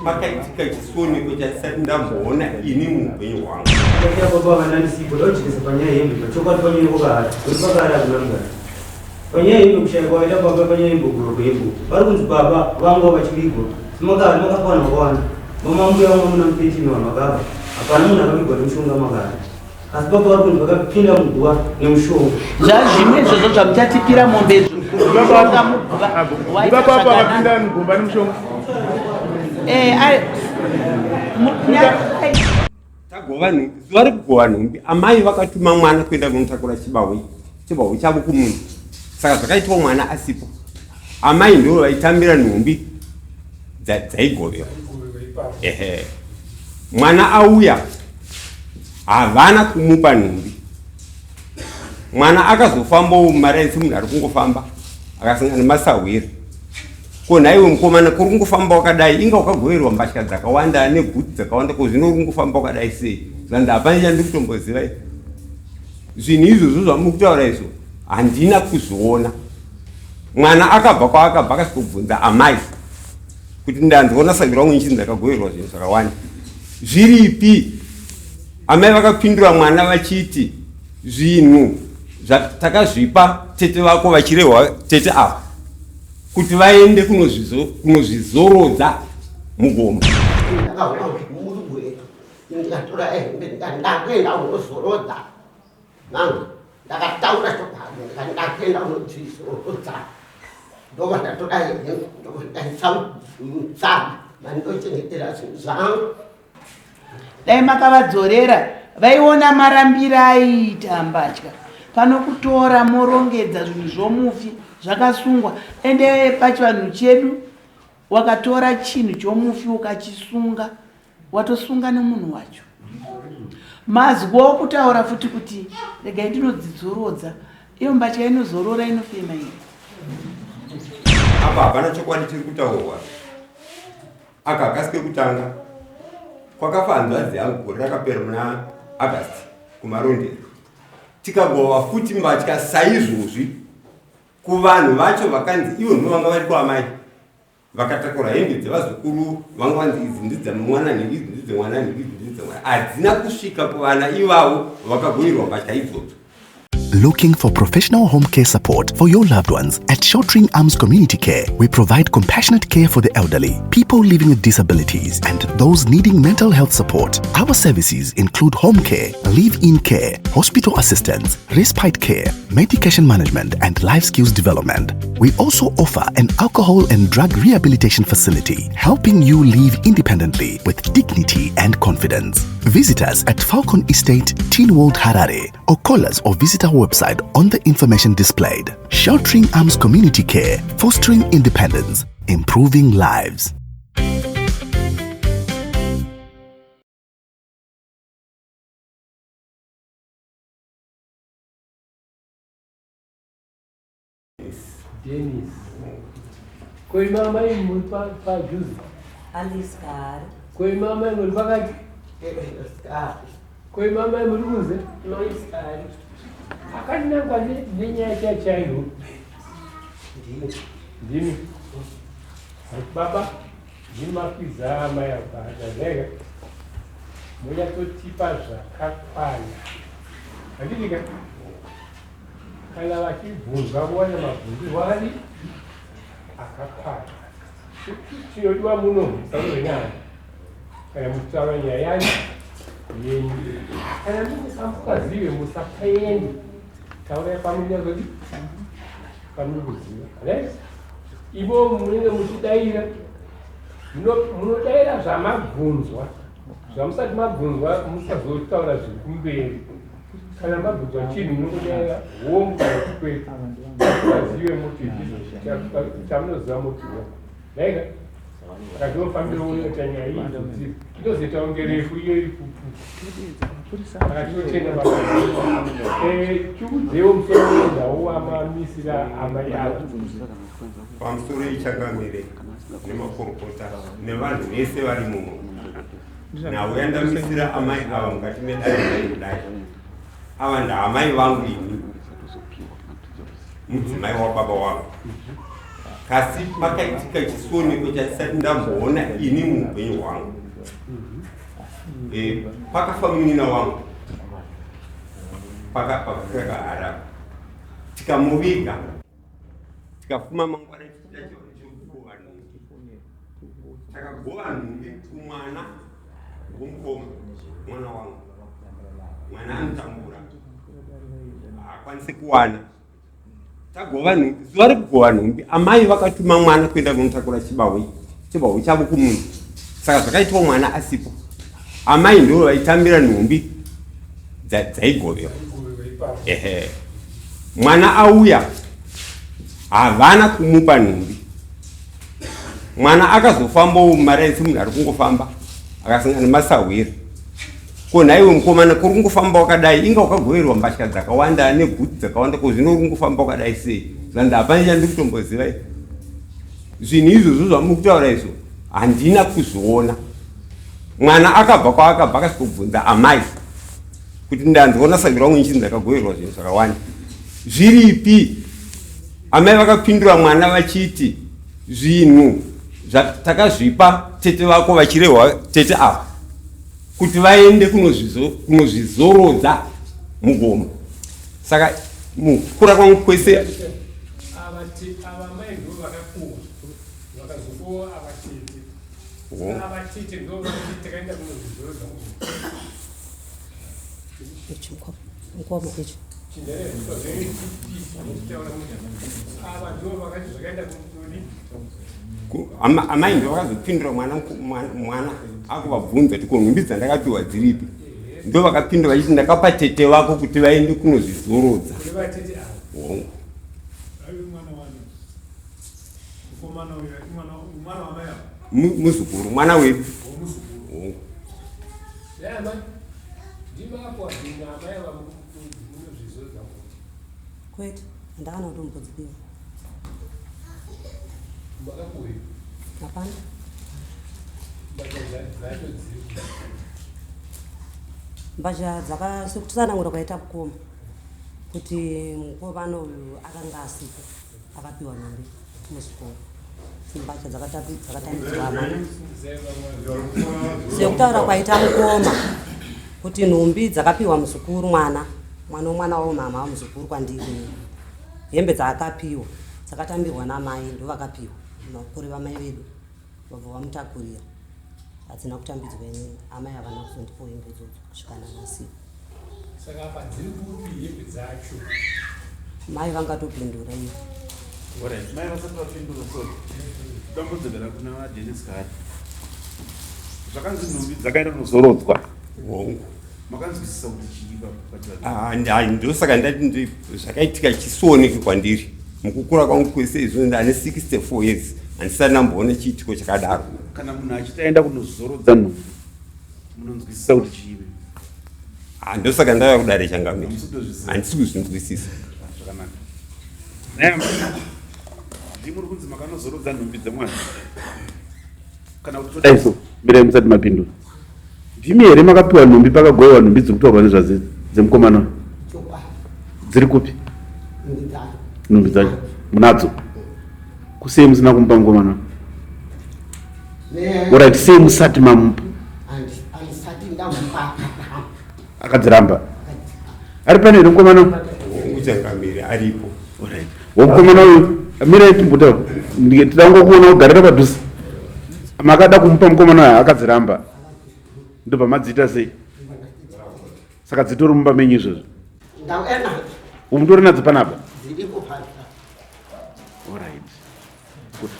Pakaitika chisioneko chandisati ndamboona ini muupenyu hwangu. Baba vanandisipo ndojekesa panyaya yembe pachokwadi panyaya yekokahari kuti pakahari hakuna mugari panyaya yembe kushaya kwaita baba panyaya yembogoro kwembo vari kunzi baba vanga vachivigwa semakahari makafa vanhu vakawanda mama mbuya vamwe muna mupetini vanhu vakafa hapana munhu akavigwa nemushonga makahari asi baba vari kunzi vakapinda muguva nemushonga. Zvazvimwe izvozvo zvamuchatipira mombe izvo mushonga muguva waita Baba vakapinda mugomba nemushonga. Eh, ai Tagova nhumbi, zuva rekugova nhumbi, amai vakatuma mwana kuenda kunotakura chibahwe chibahwe chavo kumunda. Saka zvakaitwa mwana asipo, amai ndivo vaitambira nhumbi dzaigovewa. Ehe, mwana auya havana kumupa nhumbi. Mwana akazofambawo mumaraini semunhu ari kungofamba, akasangana nemasahwira. Ko nhaiwe mukomana, kuri kungofamba wakadai? Inga wakagoverwa mbatya dzakawanda nebhutsu dzakawanda, ko zvino uri kungofamba wakadai sei? Zvanzi hapana chandiri kutomboziva ini. Zvinhu izvozvo zvamuri kutaura izvo handina kuzviona. Mwana akabva kwaakabva akasvikobvunza amai kuti ndanzwa nasahwira wangu nichinzi ndakagoverwa zvinhu zvakawanda, zviripi? Amai vakapindura mwana vachiti zvinhu takazvipa tete vako, vachirehwa tete ava, kuti vaende kunozvizorodza mugomo. Ndakaona kuti muri ndikatora hembe ndikati ndakuenda kunozorodza nangu. Ndakataura chokwadi, ndikati ndakuenda kunodzizorodza, ndobva ndatora hembe, ndobva ndaisa mutsaba mandochengetera zvinhu zvangu. Dai makavadzorera vaiona marambira aiita mbatya pano kutora morongedza zvinhu zvomufi zvakasungwa. Ende pachivanhu chedu wakatora chinhu chomufi ukachisunga, watosunga nemunhu wacho. Mazwi okutaura futi kuti regai ndinodzidzorodza, iyo mbatya inozorora inofema here? Apa hapana chokwadi chiri kutaurwa. Aka hakasi kekutanga. Kwakafa hanzvadzi yangu gore rakapera muna August kuMarondera, tikagova futi mbatya saizvozvi kuvanhu vacho vakanzi ivo ndivo vanga vari kwaamai, vakatakura hembe dzevazukuru vanga vanzi idzi ndidzemwana nhingi, idzi ndidzemwana nhingi, idzi ndidzemwana, hadzina kusvika kuvana ivavo vakagoverwa mbatya idzodzo. Looking for professional home care support for your loved ones? At Sheltering Arms Community Care, we provide compassionate care for the elderly, people living with disabilities, and those needing mental health support. Our services include home care, live-in care, hospital assistance, respite care, medication management, and life skills development. We also offer an alcohol and drug rehabilitation facility, helping you live independently with dignity and confidence. Visit us at Falcon Estate, Teen World, Harare, or call us or visit our website on the information displayed. Sheltering Arms Community Care, fostering independence, improving lives. Dennis. Ko imi amai muri padhuze? Alice Gari. Ko imi amai muri pakati? Ko imi amai muri kunze? Lois Gari. Akanangwa nenyaya chaiyo. Ndimi. Baba, ndimi makwiza amai apa ndazvega. Munyatsotipa zvakakwana. Handiti ka? Kana vachibvunzwa vowana mabvunzirwo ari akakwana. Chinodiwa muno mutauro wenyaya, kana muchitaura nyaya yanyu yenyu, kana musingazive musapaende, taurai pamunyazodi pamuri kuziva. Right, ivo munenge muchidaira, munodaira zvamabvunzwa. Zvamusati mabvunzwa musazotaura zviri kumberi. Kana mabvunzwa chinhu munongodaira hongu kana kuti kwete, vazive muti ndizvo chamunoziva muti hongu. Naika akatofambira unoita nyaya iyi kudziva inozoita kunge refu iyo iri kupu. Saka tinotenda baba. Tiudzewo musoro wenhau wamamisira amai ava. Pamusoro ichangamire nemakorokota nevanhu vese vari muno, nhau yandamisira amai ava mukati medare mai kudai, ava ndaamai vangu ini, mudzimai wababa wangu. Kasi pakaitika chisioneko chandisati ndamboona ini muupenyu hwangu. Eh, pakafa munin'ina wangu pakakahara tikamuviga tikafuma mangwana tichida chekugova nhumbi takagova nhumbi kumwana womukoma mwana wangu mwana anotambura haakwanisi kuwana tagova nhumbi zuva rekugova nhumbi amai vakatuma mwana kuenda kunotakura chibahwe chibahwe chavo kumunda saka zvakaitwa mwana asipo amai ndo vaitambira nhumbi dzaigovewa ehe mwana auya havana kumupa nhumbi mwana akazofambawo mumaraini semunhu ari kungofamba akasangana nemasahwira ko nhaiwe mukomana kuri kungofamba wakadai inga wakagoverwa mbatya dzakawanda nebhutsu dzakawanda ko zvino uri kungofamba wakadai sei zvanzi hapana chandiri kutomboziva zvinhu izvozvo zvamuri kutaura izvo handina kuzviona mwana akabva kwaakabva akasvikobvunza amai kuti ndanzwa nasahwira wangu nchinzi ndakagoverwa zvinhu zvakawanda zviripi amai vakapindura mwana vachiti zvinhu takazvipa tete vako vachirehwa tete ava kuti vaende kunozvizorodza mugomo saka mukura kwangu kwese ava mai ndo vakapuwa vakazopuwa ava tete ava tete ndo vakati takaenda kunozvizorodza mugomo mukoma ichi Amai ndo vakazopindura mwana mwana akuvabvunza kuti ko nhumbi dzandakapiwa dziripi ndo vakapindura vachiti ndakapa tete vako kuti vaende kunozvizorodza hongu muzukuru mwana wedu hongu Kwete, handakana kutombodzipiwa. Hapana. Mbatya dzaka sekutsanangura kwaita mukoma kuti mukomana uyu akanga asipo akapiwa nhumbi muzukuru mbatya dzakatambidzwa amai sekutaura kwaita mukoma kuti nhumbi dzakapiwa muzukuru mwana mwana womwana womama wamuzukuru kwandiri hembe dzaakapiwa dzakatambirwa namai ndovakapiwa makore vamai vedu vabva vamutakurira hadzina kutambidzwa inini amai havana kuzondipo hembe idzodzo kusvika nanhasi saka apa dziri kupi hembe dzacho mai vangatopindura iyo Alright, mai vasati vapindura so dambudziko kuna vadenis kari zvakanzi nhumbi dzakaenda kunozorodzwa hongu makanzwisisa kuti chii pachivanhu Ah, ndosaka ndati zvakaitika chisioneki kwandiri mukukura kwangu kwese izvo ndane 64 years handisati ndamboona chiitiko chakadaro kana munhu achiti aenda kunozorodza nhumbi munonzwisisa kuti chii Ah, ndosaka ndauya kudare changamire handisi kuzvinzwisisa zvakanaka nayamba ndimuri kunzi makanozorodza nhumbi dzemwana kana kuti todai so mirai musati mapindura ndimi here makapiwa nhumbi pakagoiwa nhumbi dziri kutaurwa nezvadzo dzemukomana uyu dziri kupi nhumbi dzacho munadzo kusei musina kumupa mukomana orit sei musati mamupa akadziramba ari pano here mukomana uchangamire aripo orit womukomana uyu mirai timbotaura tida kungokuona kugarira padhuze makada kumupa mukomana uyu akadziramba ndobva madziita sei saka dzitori mumba menyu izvozvo umutori nadzo panapa orit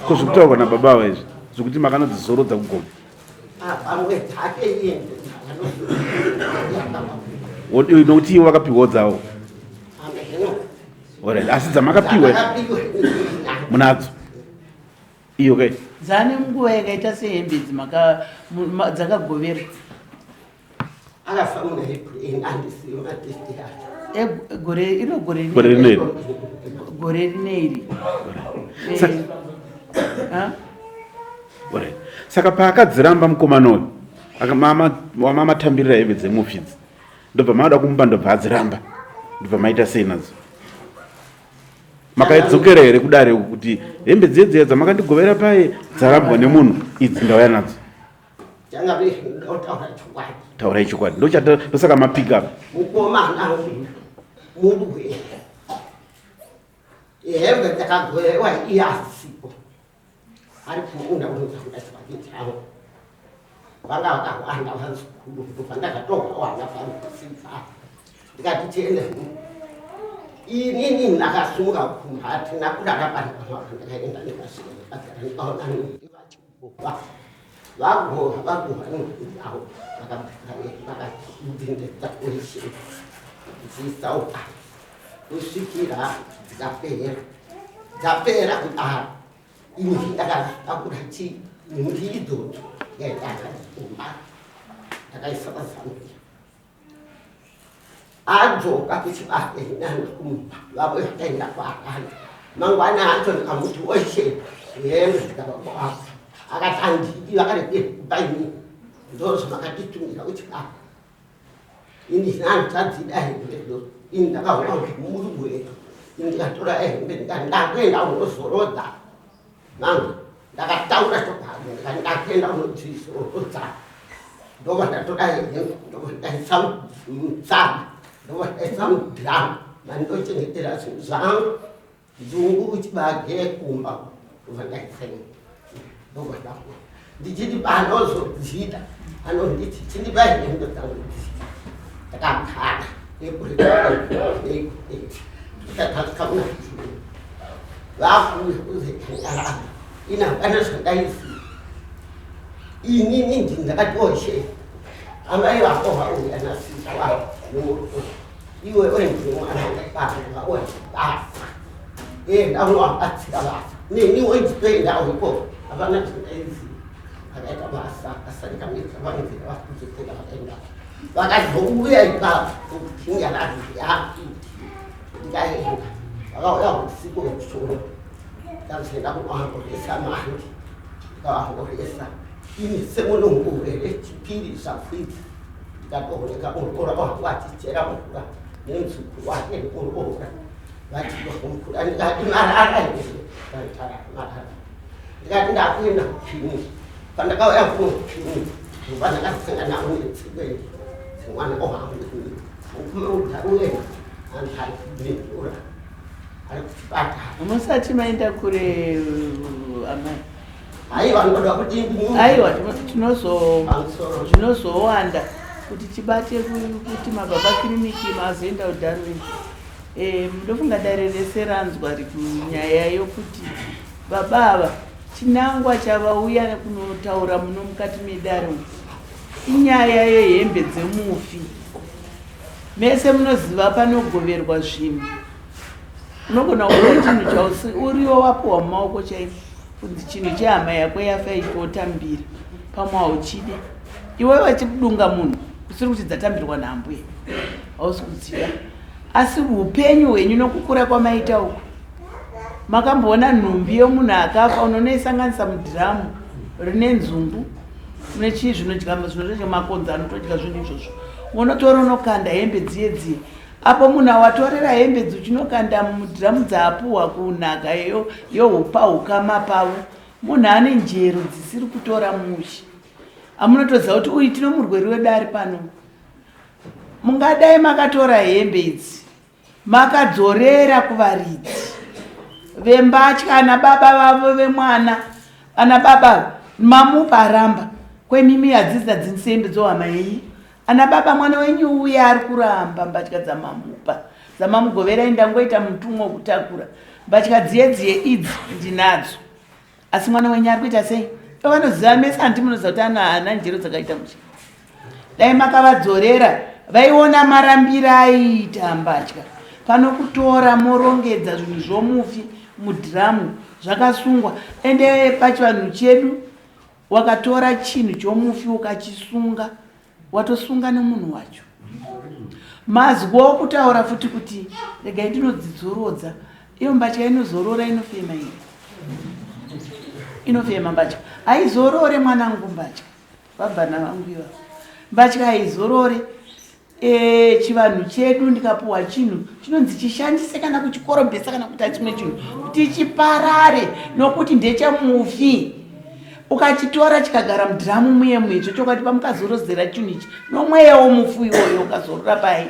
ko zvikutaurwa nababa ava izvi zvekuti makanodzizorodza kugoma nokuti ivo vakapiwawo dzavo orit asi dzamakapiwa munadzo iyo kai dzane nguva yakaita sehembe idzi dzakagoverwa akafa muna april andisiyo matesti acho e, gore iro gore gore rino iri gore rine iri eh, saka paakadziramba mukomana uyu wamamatambirira hembe dzemufi idzi ndobva mada kumupa ndobva adziramba ndobva maita sei nadzo Makaidzokera here kudare uku kuti hembe dziye dziya dzamakandigovera paye dzarambwa nemunhu idzi ndauya nadzo? Taurai chokwadi. Ndosaka mapika apa. Mukomana murwere. Hembe dzakagovewa iye asipo. Ari kuunda unotaura chokwadi chavo. Vanga vakawanda vazukuru ndobva ndakatovawana pamusika. Ndikati tiende. Inini ndakasumuka kumba hatina kurara pano ndakaenda ndikasvika ndikagara ndikaona vachigova. Vagova vagova avo vakabvindedza kweshe dzisauka kusvikira dzikapera. Dzapera kudaro ini ndakatakura chii nhumbi idzodzo ndikaenda ndakaisa pazambia. Adzoka kuchibage nana kumba vavo vakaenda kwaakana mangwana acho ndikamuti woshe hembe ndikavakwapa akati handidi vakarege kupa ini ndozvamakatitumira kuchibage ini handichadzida hembe ini ndakaona kuti murwere ini ndikatora hembe ndikati ndakuenda kunozorodza nangu ndakataura chokwadi ndikati ndakuenda kunodzizorodza ndobva ndatora hembe ndobva ndaisa mutsama ndobva ndaisa mudhiramu mandochengetera zvinhu zvangu nzungu chibage kumba ndobva ndaisa ndobva ndakuwa ndichiti paanozodzida anonditi chindipa hembe dzangu dzida ndakagara ndakatanga vakuuya kuzotangarana ini hapana zvandaiziva inini ndini ndakati amai vako vauya nasisi wavo nemurume iwe ndiwe mwana wababa basa enda unovabatsira basa neniwo nditoendawo ikoko hapana zvandaiziva vakaita basa asarikamisa vanzira vakuzotoda vakaenda vakazouya ipapo kukinyarari yakuti ndikaenda vakauya usiku hwekusoro ndikazoenda kunoangoresa mandi ndikavangoresa ini semunhu rechipiri zvakwidza ndikatooneka muroora wangu achichera mvura nemuzukuru wake nemuroora vachimvura ndikati marara here marara ndikati ndakuenda kukiriniki pandakauya kuno kukiriniki ndobva ndakasangana netsikweni semwana wangu ukume anhu ari kubhindura ari kuchipatara. Musati maenda kure amai. Aiwa ndinoda kuti aiwa tinozowanda kuti tibate kuti mababa kiriniki mazoenda kuDarwin. Ndofunga dare rese ranzwa nyaya yokuti baba ava chinangwa chavauya kunotaura muno mukati medare umu inyaya yehembe dzemufi. Mese munoziva panogoverwa zvinhu, unogona kuona chinhu chausi uriwo wapuwa mumaoko chaiko kunzi chinhu chehama yako yafa ichiotambira pamwe hauchide iwe vachidunga munhu usiri kuti dzatambirwa naambuya hausi kudzida. Asi upenyu hwenyu nokukura kwamaita uku makamboona nhumbi yomunhu akafa unonoisanganisa mudhiramu rine nzungu nechii zvinodya zvinotodya makonzo anotodya zvinhu izvozvo unotora unokanda hembe dziye dziye apo munhu awatorera hembe dzuchinokanda mudhiramu dzaapuhwa kunhaka yohupa hukama pavo munhu ane njero dzisiri kutora mushe amunotoziva kuti uyu tino murwere wedare pano mungadai makatora hembe idzi makadzorera kuvaridzi vembatya ana baba vavo vemwana ana baba mamupa aramba kwemimi hadzidzi hadzindisi hembe dzohama yenyu ana baba mwana wenyu uye ari kuramba mbatya dzamamupa dzamamugovera ndangoita mutumwa wekutakura mbatya dziye dziye idzi ndinadzo asi mwana wenyu ari kuita sei vanoziva mese hanti munoziva kuti ana haana njero dzakaita mushe dai makavadzorera vaiona marambiro aiita mbatya pano kutora morongedza zvinhu zvomufi mudhiramu zvakasungwa ende pachivanhu chedu wakatora chinhu chomufi ukachisunga watosunga nemunhu wacho mazwi okutaura futi kuti regai ndinodzidzorodza iyo mbatya inozorora inofema here inofema mbatya haizorore mwanangu mbatya vabvana vangu ivavo mbatya haizorore E, chivanhu chedu ndikapuwa chinhu chinonzi chishandise kana kuchikorobhesa kana kuita chimwe chinhu kuti chiparare nokuti ndechemufi ukachitora chikagara mudhiramu muye muye zvechokwadi pamukazorozera chinhu ichi nomweya womufi iwoyo ukazorora pai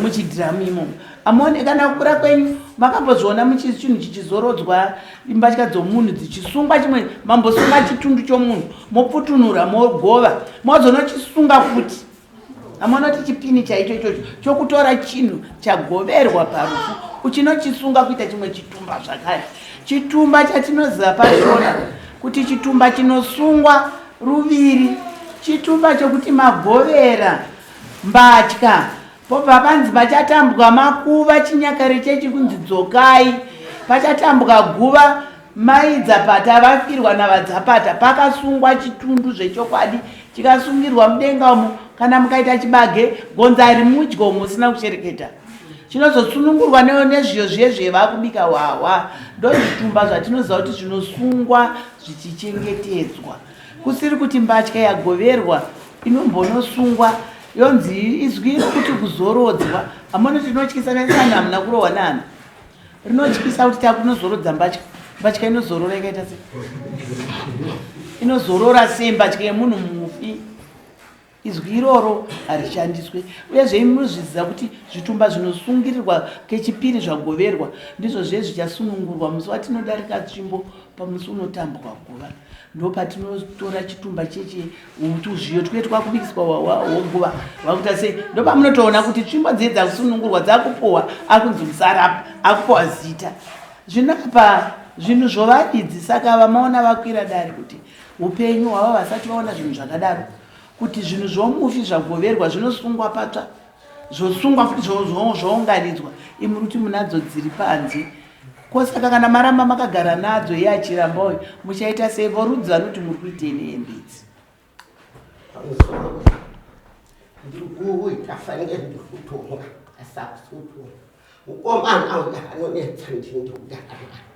muchidhiramu imomo amuone kana kukura kwenyu makambozviona muchinhu chichizorodzwa mbatya dzomunhu dzichisungwa chimwe mambosunga chitundu chomunhu mopfutunura mogova mozonochisunga futi Amona kuti chipini chaicho ichocho chokutora chinhu chagoverwa parufu uchinochisunga kuita chimwe chitumba zvakare. Chitumba chatinoziva pashona kuti chitumba chinosungwa ruviri chitumba chokuti magovera mbatya pobva panzi pachatambwa makuva chinyakare chechi kunzi dzokai pachatambwa guva Mai Dzapata vafirwa naVaDzapata pakasungwa chitundu zvechokwadi chikasungirwa mudenga umo kana mukaita chibage gonza harimudyo umo usina kushereketa chinozosunungurwa nezviyo zviye zviye vakubika hwahwa ndozvitumba zvatinoziva kuti zvinosungwa zvichichengetedzwa kusiri kuti mbatya yagoverwa inombonosungwa yonzi izwi rokuti kuzorodzwa hamoni tinotyisa nesani hamuna kurohwa nani rinotyisa kuti takunozorodza mbatya mbatya inozorora yakaita sei inozorora sei mbatya yemunhu mufi izwi iroro harishandiswe uyezve imi munozviziva kuti zvitumba zvinosungirirwa kechipiri zvagoverwa ndizvo zviye zvichasunungurwa musi watinodarika tsvimbo pamusi unotambwa guva ndopatinotora chitumba cheche tuzviyo twuye twakubikiswa woguva wakuita sei ndopamunotoona kuti tsvimbo dziye dzakusunungurwa dzakupuhwa akunzi musarapa akupuhwa zita zvino apa zvinhu zvovaridzi saka vamaona vakwira dare kuti upenyu hwavo vasati vaona zvinhu zvakadaro kuti zvinhu zvomufi zvagoverwa zvinosungwa patsva zvosungwa futi zvounganidzwa imuri kuti munadzo dziri panze ko saka kana maramba makagara nadzo iye achiramba uyu muchaita sei vorudzi vanoti muri kuitei nehembe idzi ndikuita fanike ndikutonga asi akusi kutonga mukomana uya anonetsa ndini ndikugara naye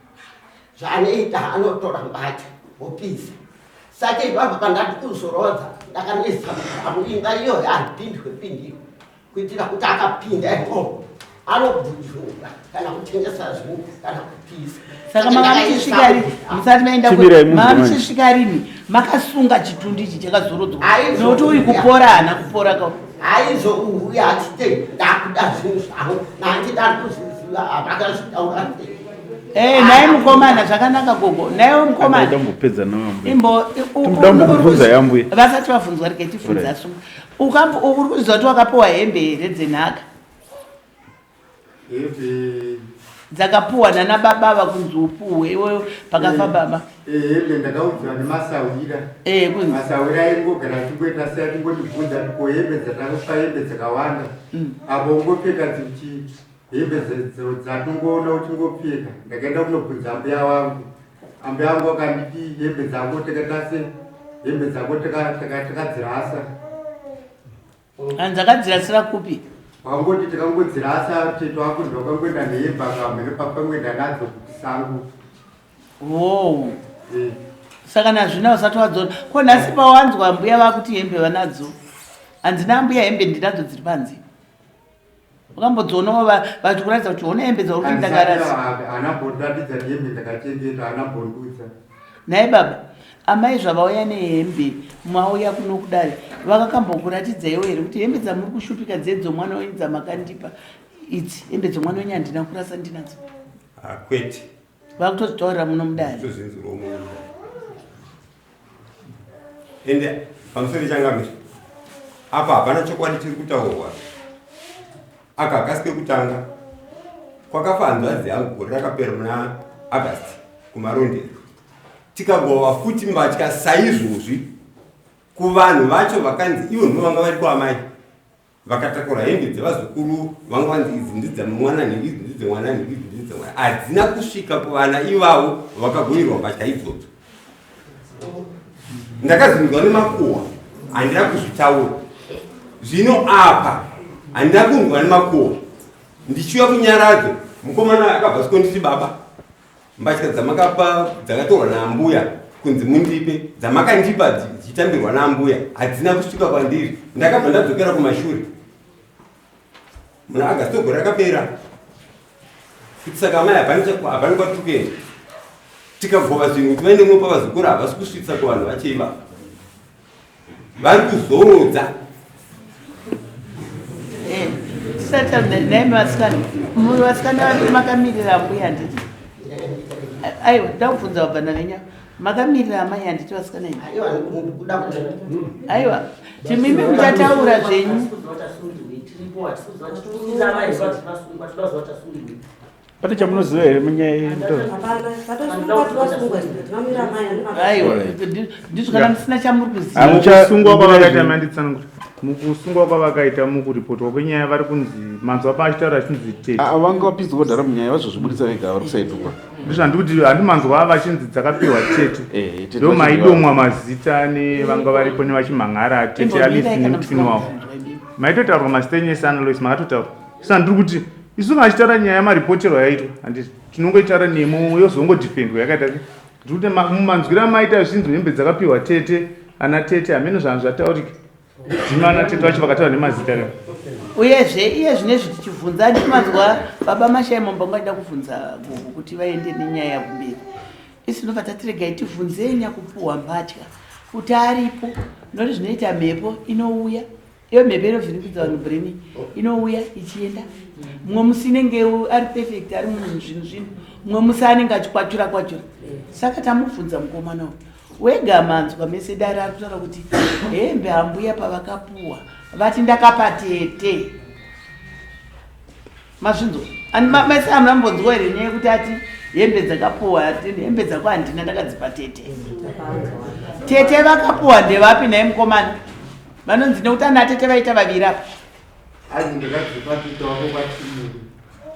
zvaanoita anotora mbatya opisa saka ipapo pandati kuzorodza ndakanoisa mugamu imba iyoyo haipindwe pindiwe kuitira kuti akapinda imomo anobvunjura kana kutengesa zvinhu kana kupisa saka manga muchisvika rini musati maenda manga muchisvika rini makasunga chitundu ichi chakazorodzwa nokuti uyu kupora haana kupora ka haizouya achite ndakuda zvinhu zvangu nandida kuzviziva havakazvitaura sei Eh, nhai mukomana zvakanaka gogo nhaiwo mukomana ndambopedza naambuya imbo Ndambobvunza yambuya. vasati vabvunzwa regai tifundza Alright. sunga uri kuziva kuti wakapiwa hembe here dzenhaka Hembe dzakapuwa nana baba vakunzi upuwe iwe pakafa Eh. baba Eh, hembe ndakaudzwa nemasahwira Eh, kunzi masahwira aingogara achingoita sei achingotibvunza ko hembe dzatakapa hembe dzakawanda apo ungopfeka dzichi hembe dzatingoona uchingopfeka ndakaenda kunobvunza ambuya wangu ambuya wangu akanditi hembe dzako takaita sei hembe dzako takadzirasa Hanzi akadzirasira kupi? Wangoti takangodzirasa tete wako ndokangoenda nehembe akamhene pakangoenda nadzo kusango. Wow. Eh. Saka nazvino usati wadzona. Ko nhasi pawanzwa mbuya vakuti hembe vanadzo. Hanzi nambuya hembe ndinadzo dziri panze. Wakambodzionawo vachikuratidza kuti hona hembe dzauri kuti ndakarasa. Haana mbondiratidza hembe ndakachengeta haana mbondudza. Nhai baba, amai zvavauya nehembe mauya kuno kudare vakakambokuratidzaiwo here kuti hembe dzamuri kushupika dzedzomwana wenyu dzamakandipa idzi hembe dzomwana wenyu handina kurasa ndinadzo? Ah, kwete. Vakutozvitaurira muno mudare. Tozvinzwirawo muno mudare. Ende pamusoro changamire apa hapana chokwadi chiri kutaurwa. Aka hakasi kekutanga kwakafa hanzvadzi yangu gore rakapera muna August kuMarondera. Tikagova futi mbatya saizvozvi kuvanhu vacho vakanzi ivo ndivo vanga vari kwaamai vakatakura hembe dzevazukuru vanga vanzi idzi ndidzamwana nhingi idzi ndidzemwana nhingi idzi ndidzemwana hadzina kusvika kuvana ivavo vakagoverwa mbatya idzodzo. Ndakazvinzwa nemakuhwa handina kuzvitaura zvino apa handina kunzwa nemakuhwa ndichiuya kunyaradzo mukomana akabva sikonditi baba mbatya dzamakapa dzakatorwa naambuya kunzi mundipe dzamakandipa dzichitambirwa naambuya hadzina kusvika kwandiri ndakabva ndadzokera kumashure. Muna August gore rakapera. Kuti saka amai hapana hapana kwatiri kuenda. Tikagova zvinhu kuti vaende kunopa vazukuru havasi kusvitsa kuvanhu vacho ivavo. Vari kuzorodza. Eh, tisati naimi vasikana, muri vasikana vaviri makamirira ambuya handiti? Aiwa, ndakubvunza wabva navenya. Makamirira amai handiti vasikana imi? Aiwa, timimi muchataura zvenyu. Pane chamunoziva here munyaya iyi? Aiwa, ndizvo kana musina chamuri kuziva. Mukusungwa kwavakaita manditsanangura. Mukusungwa kwavakaita mukuripotwa kwenyaya vari kunzi manzwa paachitaura achinzi tete. Ah, vanga vapinzwa kudhara munyaya vazozvibudisa vega vari kusaidukwa. Ndizvo handikuti handimanzwa vachinzi dzakapiwa tete. Eh, tete Ndo vacho maidomwa mazita nevanga varipo nevachimhan'ara tete Imbomirai Alice kana nemutwini musina wavo. kubvunzwa imimi. Maitotaurwa mazita enyu ese ana Lois makatotaura. Saka ndiri kuti isu kana tichitaura nyaya yamaripoterwo yaitwa handiti tinongoitaura nemo yozongodhifendwa yakaita sei. Ndiri kuti mumanzwiro amaita zvinzi hembe dzakapiwa tete ana tete hameno zvanhu zvataurika. Ndimi ana tete vacho vakataura nemazita reo. Uyezve iye zvinezvi tichibvunza ndimanzwa baba Mashaimo mbanga vachida kubvunza gogo kuti vaende nenyaya kumberi. Isu tinobva tati regai tibvunzei nyakupuhwa mbatya kuti aripo nokuti zvinoita mhepo inouya iyo mhepo inovhiringidza vanhu brain inouya ichienda mumwe musi inenge ari perfect ari munhu zvinhu zvinhu mumwe musi anenge achikwachura kwachura saka tamubvunza mukomana uyu wega manzwa mese dare ari kutaura kuti hembe ambuya pavakapuwa vati ndakapa tete mazvinzwa mese hamuna mbonzwa here nyaya yekuti ati hembe dzakapuwa ati hembe dzako handina ndakadzipa tete tete vakapuwa ndevapi nhai mukomana vanonzi nekuti ana tete vaita vaviri apa Hanzi ndakadzipa tete wako kwaTimuru.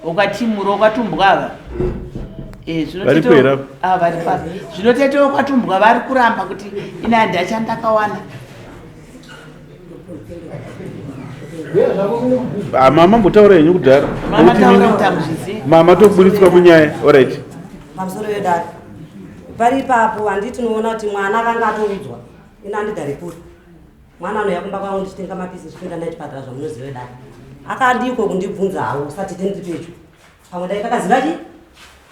WokwaTimuru wokwatumbwa ava Eh, zvino Varipo tete here apa? Ah, vari pa zvino tete wokwatumbwa vari kuramba kuti ine handi achandakawana Ah, mama mbotaura henyu kudhara. Mama Nekuti taura inini- kuti hamuzvizivi. Mama toburitswa munyaya. Alright. Pamusoro yedare pari ipapo handiti tinoona kuti mwana akanga atoudzwa ini handigari kure mwana anouya kumba kwangu ndichitenga mapisi ndichipinda naye chipatara zvamunoziva dare akandiko kundibvunzawo usati tendiri pedyo pamwe dai takaziva chi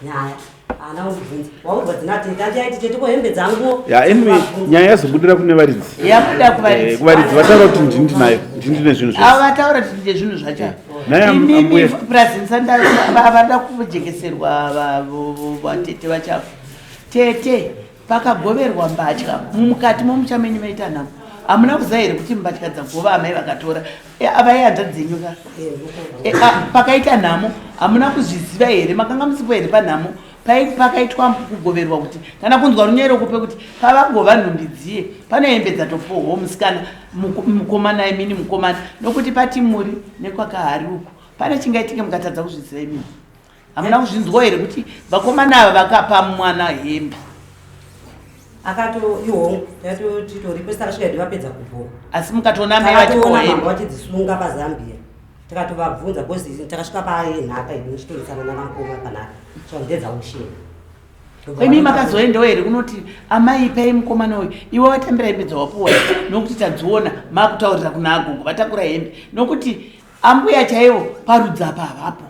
nyaya haana kundibvunza waudzwa dzina tete andi aiti tete ko hembe dzanguwo Ya, anyway, nyaya yazobudira kune varidzi. Yabuda kuvaridzi. Eh, kuvaridzi vataura kuti ndini ndinayo, ndini ndine zvinhu zvese. Ava vataura kuti ndine zvinhu zvacho. Naye Imimi ambuya. purazi vada kujekeserwa vatete vachafa. Tete pakagoverwa mbatya mukati momusha menyu maita nhamo. Hamuna kuziva here kuti mbatya dzagova amai vakatora ava ihanzvadzi dzenyu ka? Pakaita nhamo hamuna kuzviziva here? Makanga musipo here panhamo? Pakaitwa kugoverwa kuti kana kunzwa runyero kupe kuti pavagova nhumbi dziye pane hembe dzatopohwo musikana mukomana imini mukomana nokuti patimuri nekwakahari uku pane chingaitike mukatadza kuzviziva imini hamuna kuzvinzwa here kuti vakomana ava vakapa mwana hembe akato ihongu tatotitoripo takasvika hedu vapedza kugova asi mukatoona amai vachipohwa takatoona hembe mama vachidzisunga pazambia tikatovabvunza because takasvika payenhaka idu ndichitorisana nanamukoma panhaka so ndedzausheni imi makazoendawo here kunoti amai ipai mukomana uyu iwe watambira hembe dzawapuwa nokuti tadziona makutaurira kuna agogo vatakura hembe nokuti ambuya chaivo parudzi apa havapo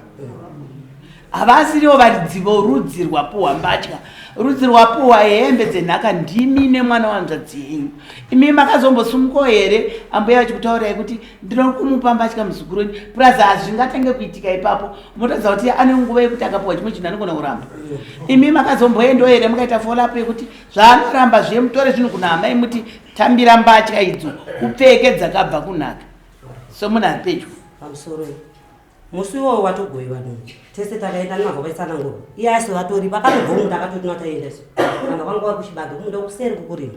havasiriwo varidzi vorudzi rwapuhwa mbatya rudzi rwapuhwa hembe dzenhaka ndimi nemwana wanzvadzi yenyu imi makazombosumukawo here ambuya vachikutaurirai kuti ndinokumupa mbatya muzukuru wenyu purazi hazvingatange kuitika ipapo motoziva kuti ane nguva yekuti akapuhwa chimwe chinhu anogona kuramba imi makazomboendawo here mukaita follow-up yekuti zvaanoramba zviye mutore zvinhu kuna amai muti tambira mbatya idzo upfeke dzakabva kunhaka somunhu ari pedyo pamusoro musi iwowo watogoyiwa nhumbi tese takaenda nemabva vaitsanangurwa iye aso vatoripo akatobva munda akatoti nataenda isu vanhu vanga vari kuchibage kumunda kuseri kukurima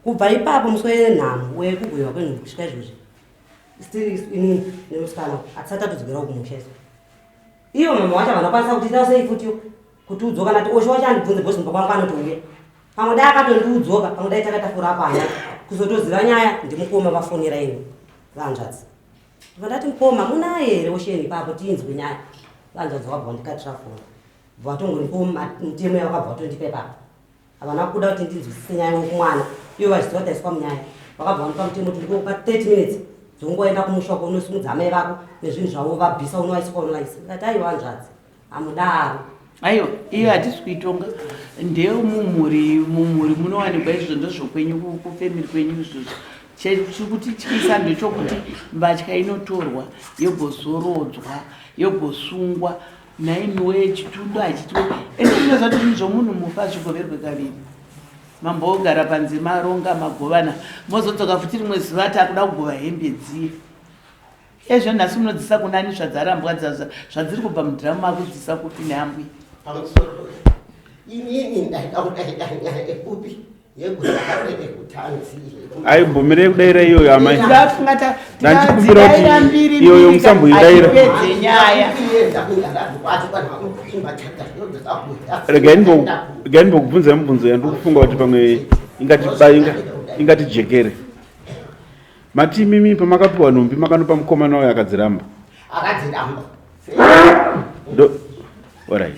kubva ipapo musi wenhamo wekugoyiwa kwenhumbi kusvika izvozvi still inini nemusikana hatisati tatodzokerawo kumusha isu iyo mama wacho havana kwanisa kuti ita sei futi kuti udzoka nati osho wacho andibvunze bhosi mumba kwangu anotouya pamwe dai akatondiudzoka pamwe dai takatafura apana kuzotoziva nyaya ndimukoma vafonera ini vanzvadzi ndibva ndati mukoma munaye here osheni ipapo tinzwe nyaya vanzvadzi vakabva vandikatira foni bva vatongonipo mutemo yavakabva vatondipa ipapo havana kuda kuti ndinzwisise nyaya yokumwana iyo vachiziva kuti aiswa munyaya vakabva vandipa mutemo kuti ndikokupa 30 minutes Dzongoenda kumusha uko unosimudza amai vako nezvinhu zvavo vabvisa unovaisa kwaunovaisa. Ndikati aiwa hanzvadzi hamudaro. Aiwa iyo hatisi kuitonga ndeyemumhuri mumhuri munowanikwa izvo ndozvokwenyu kufamily kwenyu izvozvo chirikutityisa ndechokuti mbatya inotorwa yogozorodzwa yogosungwa nhaimiwee chitundo hachitwe ende zvino zvati zvinhu zvomunhu mufa zvigoverwe kaviri mambogara panze maronga magovana mozodzoka futi rimwe zuva takuda kugova hembe dziye ezvo nhasi munodzisa kunani zvadzarambwa zvadziri kubva mudhiramu makudzisa kupi neambwi pamusoro inini ndaida kudaida nyaya yekupi Aimbomirei kudaira iyoyo amai. Ndachikumbira kuti iyoyo musamboidaira. Regai ndimbokubvunzai mubvunzo yandiri kufunga kuti pamwe ingatijekere. Mati imimi pamakapiwa nhumbi makanopa mukomana uyo akadziramba. Akadziramba. Ndo Alright.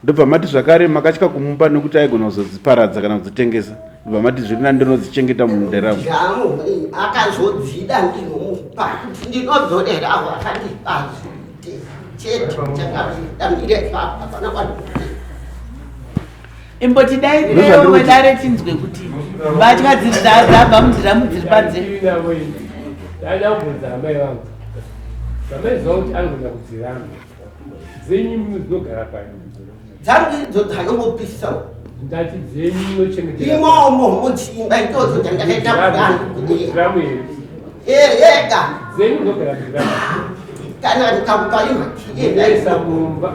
Ndobva mati zvakare makatya kumupa nekuti aigona kuzodziparadza kana kudzitengesa. Ndobva mati zviri nani ndinodzichengeta mundaramo. Jamu akazodzida ndinomupa kuti ndinodzorera avo akandipa zviite chete chakadamire ipapo hapana kwandikuti. Imboti dairirewo vedare tinzwe kuti mbatya dziri dzabva mudhiramu dziri panze. Ndaida kubvunza amai vangu. Zvamaiziva kuti anogona kudziramba. Dzenyu imimi dzinogara pai? Dzangu idzo dzanongopisa. Ndati dzenyu munochengetera. Imomo muchimba idzodzo dzandakaita kudani. Mudhiramu here? Eh, yega. Dzenyu dzinogara mudhiramu. Kana ndikakupa imakiye ndaisa mumba.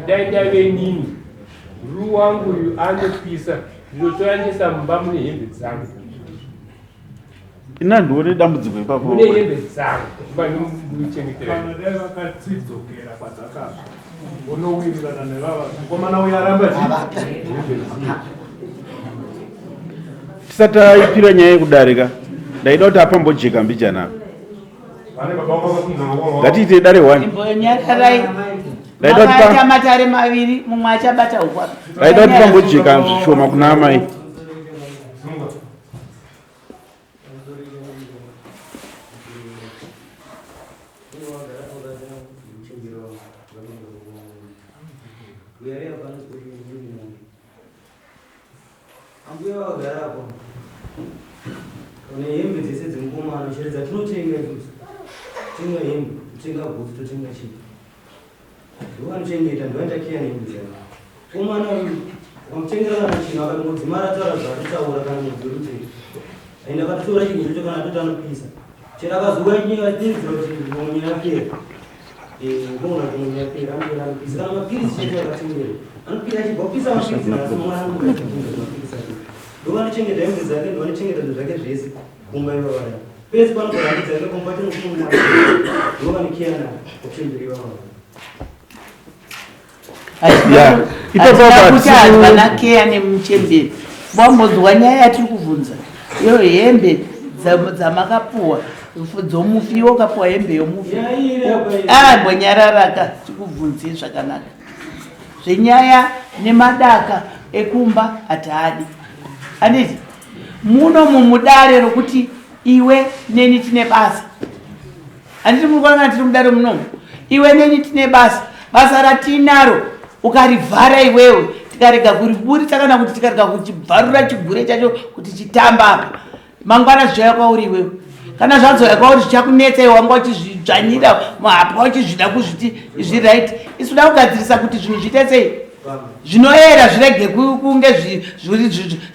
Dai ndaive inini. Ru wangu uyu anopisa. Ndinotora ndisa mumba mune hembe dzangu. Ini handione dambudziko ipapo. Mune hembe dzangu vanochengetera. Kana dai vakadzidzokera kwadzakabva vonowirirana nevava mukomana uyo aramba Tisati taipira nyaya yekudarika ndaida kuti apambojeka mbijana apa. Ngatiite dare one. Imbonyararai. Ndaida kuti Makaita matare maviri mumwe achabata huku apa. Ndaida kuti pambojeka zvishoma kuna amai. Ambuya vakagara apo une hembe dzese dzemukomana chero dzatinotenga isusu tenga hembe totenga bhutsu totenga chii Ndovanochengeta ndovanoita care nehembe dzavo. Ko mwana uyu ukamutengera kana chinhu akatongodzimara ataura zvaatotaura kana mudzi werudzii. And akatotora chinhu ichocho kana atoti anopisa. Chero akazouya achinyeudzira kuti ngomwe yapera. Eh, ngomwe kuti ngomwe yapera anopera anopisa. Kana mapiritsi chete akatengera. Anopira achibva kupisa mapiritsi asi mwana anopira achitengera mapiritsi ake. Ndovanochengeta hembe dzake ndovanochengeta zvinhu zvake zvese kumba ivavaya. Pese panogara hembe dzake kumba tinokumwa. Ndovanikiyana kuchembera ivavaya. Hatina kuti havana keya nemuchemberi wambonzwa nyaya yatiri kubvunza iyo hembe dzamakapuwa dzomufi iwe ukapuwa hembe yomufi ambonyararaka tikubvunzei zvakanaka zvenyaya nemadaka ekumba hatiadi anditi muno mumudare rokuti iwe neni tine basa handiti muri kuona tiri mudare munomu iwe neni tine basa basa ratinaro ukarivhara iwewe tikarega kuriburitsa kana kuti tikarega kuchibvarura chigure chacho kuti chitamba apa mangwana zvichauya kwauri iwewe kana zvadzouya kwauri zvichakunetsa iwe wanga uchizvidzvanyira muhapwa uchizvida kuzviti izvi right isu da kugadzirisa kuti zvinhu zviite sei zvinoera zvirege kunge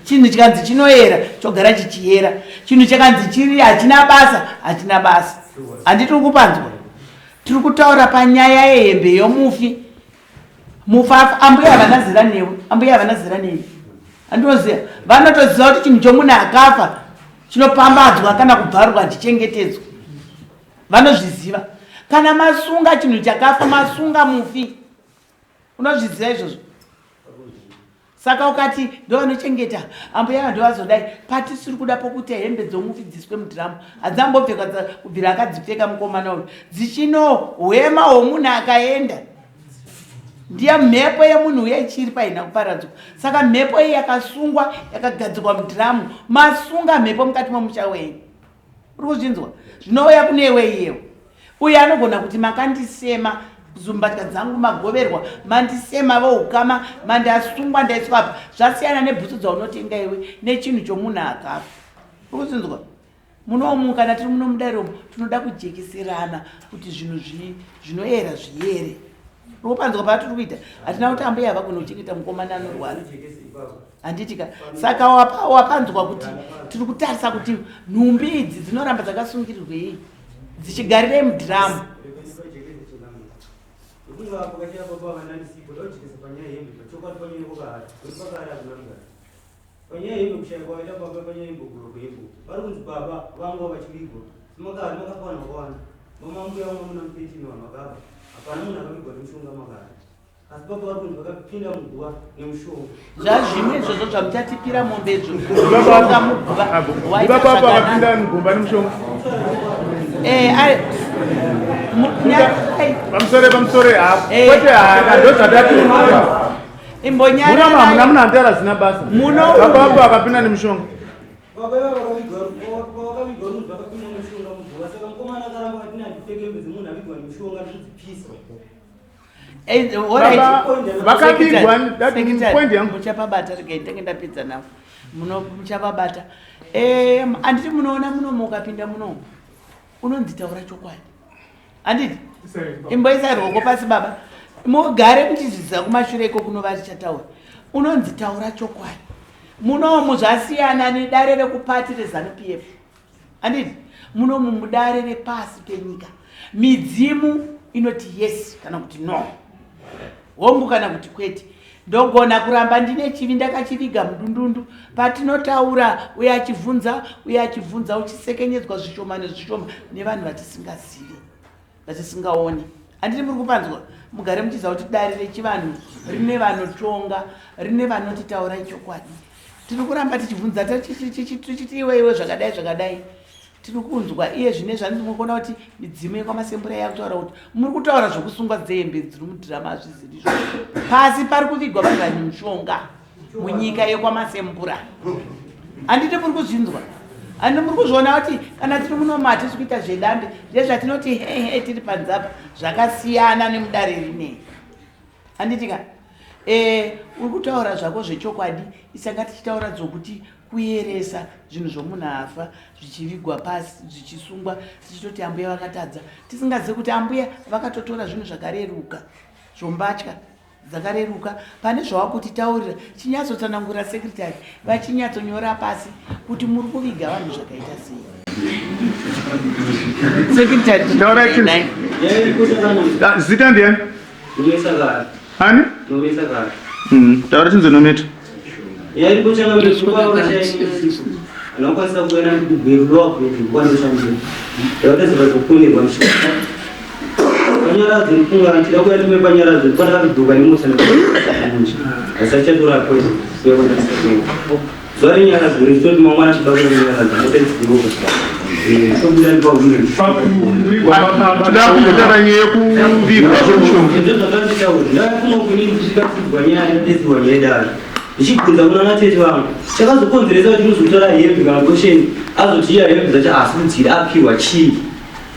chinhu chikanzi chinoera chogara chichiyera chinhu chakanzi chiri hachina basa hachina basa handiti uri kupanzwa tiri kutaura panyaya yehembe yomufi mufafa ambuya havana zera newe ambuya havana zera neni handinoziva vanotoziva kuti chinhu chomunhu akafa chinopambadzwa kana kubvarurwa chichengetedzwa vanozviziva kana masunga chinhu chakafa masunga mufi unozviziva izvozvo saka ukati ndovanochengeta ambuya ava ndovazodai patisiri kuda pokuti hembe dzomufi dziswe mudhiramu hadzambopfekwa kubvira akadzipfeka mukomana uyu dzichino hwema hwomunhu akaenda ndiye mhepo yemunhu uya ichiri paina kuparadzwa saka mhepo iyi yakasungwa yakagadzikwa mudhiramu masunga mhepo mukati momusha wenyu. Uri kuzvinzwa? Zvinouya kunewe iyewe. Uye anogona kuti makandisema zumbatya dzangu magoverwa, mandisema voukama, mandasungwa ndaiswa apa. Zvasiyana nebhutsu dzaunotenga iwe nechinhu chomunhu akafa. Uri kuzvinzwa? Munomu kana tiri muno mudare umu tinoda kujekeserana kuti zvinhu zvinoera zviyere. Unopanzwa patiri kuita hatina kuti ambuya havagona kuchengeta mukomana anorwara handiti ka saka wapanzwa kuti tiri kutarisa kuti nhumbi idzi dzinoramba dzakasungirirwei dzichigarirei mudhiramu. Panyaya yehembe kushaya kwakaita baba panyaya yembogoro kuhembe vari kunzi baba vanga vachivigwa semakari makafa vanhu vakawanda mama mbuya vamwe muna mupetini vanhu vakafa hapana munhu akavigwa nemushonga makari asi baba vari kunzi vakapinda muguva nemushonga. Zvazvimwe izvozvo zvamuchatipira mombe izvo mushonga muguva waita Baba vakapinda mugomba nemushonga. Eh, ai Pamusoro pamusoro hapo. Kwete hana ndozvatati. Imbonyara. Muna hamuna munhu anotaura zvisina basa. Muno baba vako vakapinda nemushonga. Baba ivavo vakavigwa vakavigwa runzi vakapinda nemushonga muguva saka mukomana akaramba akati handipfeke hembe dzemunhu avigwa nemushonga ndikudzipisa. Baba, vakavigwa, that point yangu. Muchapabata regai ndinge ndapedza navo. Muno muchavabata. Eh, anditi munoona munomo ukapinda munomo unonzi taura chokwadi. Handiti? Imboisai ruoko pasi baba. Mugare muchizviziva kumashure iko kunova tichataura. Unonzi taura chokwadi. Munomu zvasiyana nedare rekupati reZanu PF. Handiti? Munomu mudare repasi penyika. Midzimu inoti yes kana kuti no. Hongu kana kuti kwete. Ndogona kuramba ndine chivi ndakachiviga mudundundu. Patinotaura uye achibvunza uye achibvunza uchisekenyedzwa zvishoma nezvishoma nevanhu vatisingazivi vatisingaoni. Handiti muri kupanzwa? Mugare muchiziva kuti dare rechivanhu rine vanotonga, rine vanoti taurai chokwadi. Tiri kuramba tichibvunza tichiti iwe iwe zvakadai zvakadai. Tiri kunzwa iye zvine zvanzi muri kuona kuti midzimu yekwaMasembura yakutaura kuti muri kutaura zvokusungwa dzehembe dziri mudhirama hazviziri izvo. Pasi pari kuvigwa vanhu vane mushonga munyika yekwaMasembura. Handiti muri kuzvinzwa? Handiti muri kuzviona kuti kana tiri munomu hatisi kuita zvedambe zvezvatinoti hehe tiri panze apa zvakasiyana nemudare rinei. Handiti ka? Uri kutaura zvako zvechokwadi isanga tichitaura dzokuti kuyeresa zvinhu zvomunhu afa zvichivigwa pasi zvichisungwa tichitoti ambuya vakatadza tisingazivi kuti ambuya vakatotora zvinhu zvakareruka zvombatya dzakareruka pane zvawakutitaurira chinyatsotsanangurira secretary vachinyatsonyora pasi kuti muri kuviga vanhu zvakaita sei. Secretary, Zita ndiani? Ani? Taura chinzi nometa. Toda kumbotaura nyaya yekuvigwa kwemushonga. Ndichibvunza kuna natete vangu chakazokonzeresa kuti muzotora hembe kana gosheni azoti iya hembe dzacho asi kudziri apiwa chii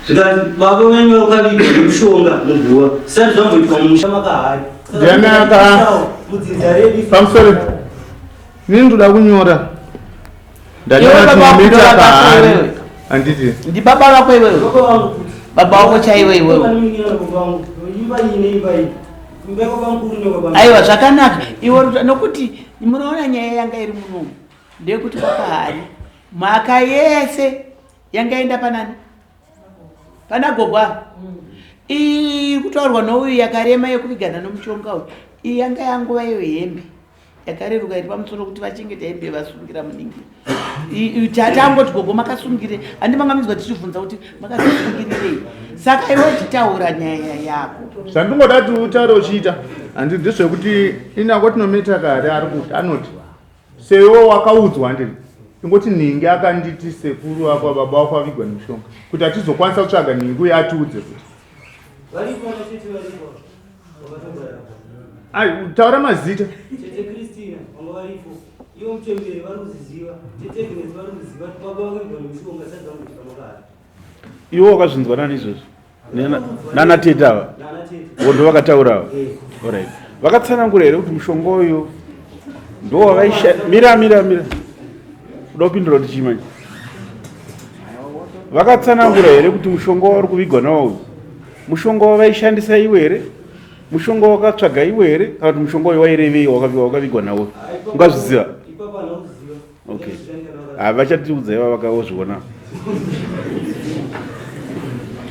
zvikanzi baba venyu vakaviga nemushonga muguva zvisati zvamboitwa mumusha makahari Ndiani pamusoro ini ndoda kunyora ndanyora tinomita kahari handiti ndibaba vako iwewe baba vako chaiwe iwewe aiwa zvakanaka iwe nokuti munoona nyaya yanga iri munomu ndeyekuti kwakahari mhaka yese yanga enda panani pana gogo ava iri kutaurwa nouyu yakarema yekuvigana nomushonga uyu iyi yanga yanguva iyo hembe yakareruka iri pamusoro kuti vachengeta hembe vasungira muningi tangoti gogo makasungire handi manga minzwa tichibvunza kuti makazvisungirirei saka iwe uchitaura nyaya yako zvandingoda kuti utaure uchiita handi ndezvekuti inango tinometa kare ari kuti anoti sewo wakaudzwa handiri ingoti nhingi akanditi sekuru ako baba wako avigwa nemushonga kuti atizokwanisa kutsvaga nhingi uye atiudze kuti ai taura mazita Tete Christina vanga varipo. Ivo muchembere vari kuziziva, tete Agnes vari kuziva kuti baba vakaigwa nemishonga sadza mudya makare. Iwe wakazvinzwa nani izvozvo? Nana tete ava? Vo vakataura ava? Eh. Alright. Vakatsanangura here kuti mushonga uyu ndo wavaisha mira mira mira. Uda kupindura kuti chii manje? Vakatsanangura here kuti mushonga wauri kuvigwa nawo uyu? Mushonga wavaishandisa iwe here? Mushonga wakatsvaga iwe here? Kana kuti mushonga uyu wairevei wakavigwa nawo? Ungazviziva? Okay. Havachatiudza iva vakazviona.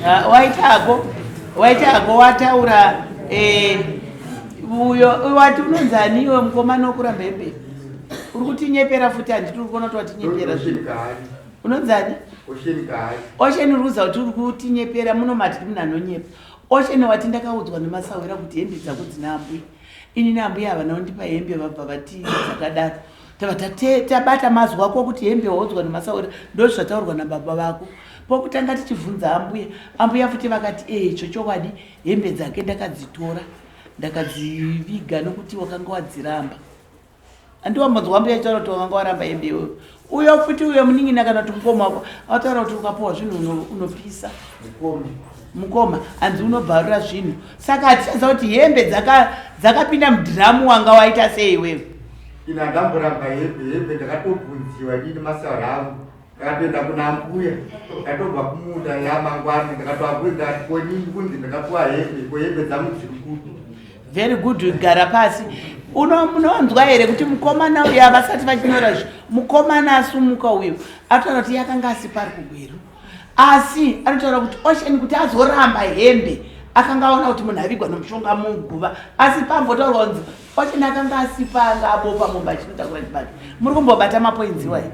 Ah, waitako waitako wataura eh, uyo wati unonzi ani iwe mukomana wokuramba hembe uri kutinyepera futi handiti uri kuona kuti watinyepera unonzi ani ocean uri kuziva kuti uri kutinyepera muno mati munhu anonyepa ocean wati ndakaudzwa nemasahwira kuti hembe dzako dzina ambuya ini naambuya havana kundipa hembe vabva vati dzakadaro tava tabata mazwi ako okuti hembe waudzwa nemasaura ndozvataurwa nababa vako pokutanga tichibvunza ambuya ambuya futi vakati ee chochokwadi hembe dzake ndakadzitora ndakadziviga nokuti wakanga wadziramba andiwambonzwa ambuya achitaura kuti wakanga waramba hembe iyoyo uyo futi uyo munin'ina kana kuti mukoma wako ataura kuti ukapuwa zvinhu unopisa mukoma hanzi unobvarura zvinhu saka hatichaziva kuti hembe dzakapinda mudhiramu wanga waita sei iwewe Ini handamboramba hembe hembe ndakatobvunziwa inini masara angu ndakatoenda kuna mbuya ndatobva kumunda yamangwana ndakatoambuya ndati konini kunzi ndakapuwa hembe ko hembe dzangu dziri kupi very good gara pasi munonzwa here kuti mukomana uyo avasati vachinyora zvi mukomana asumuka uyo ataura kuti yakanga asi pari kugweru asi anotaura kuti ocean kuti azoramba hembe akanga aona kuti munhu avigwa nomushonga muguva asi pambotaurwa kunzi ocean akanga asipa anga abopa mombe achinotakura chibage muri kumbobata mapoinzi iwayo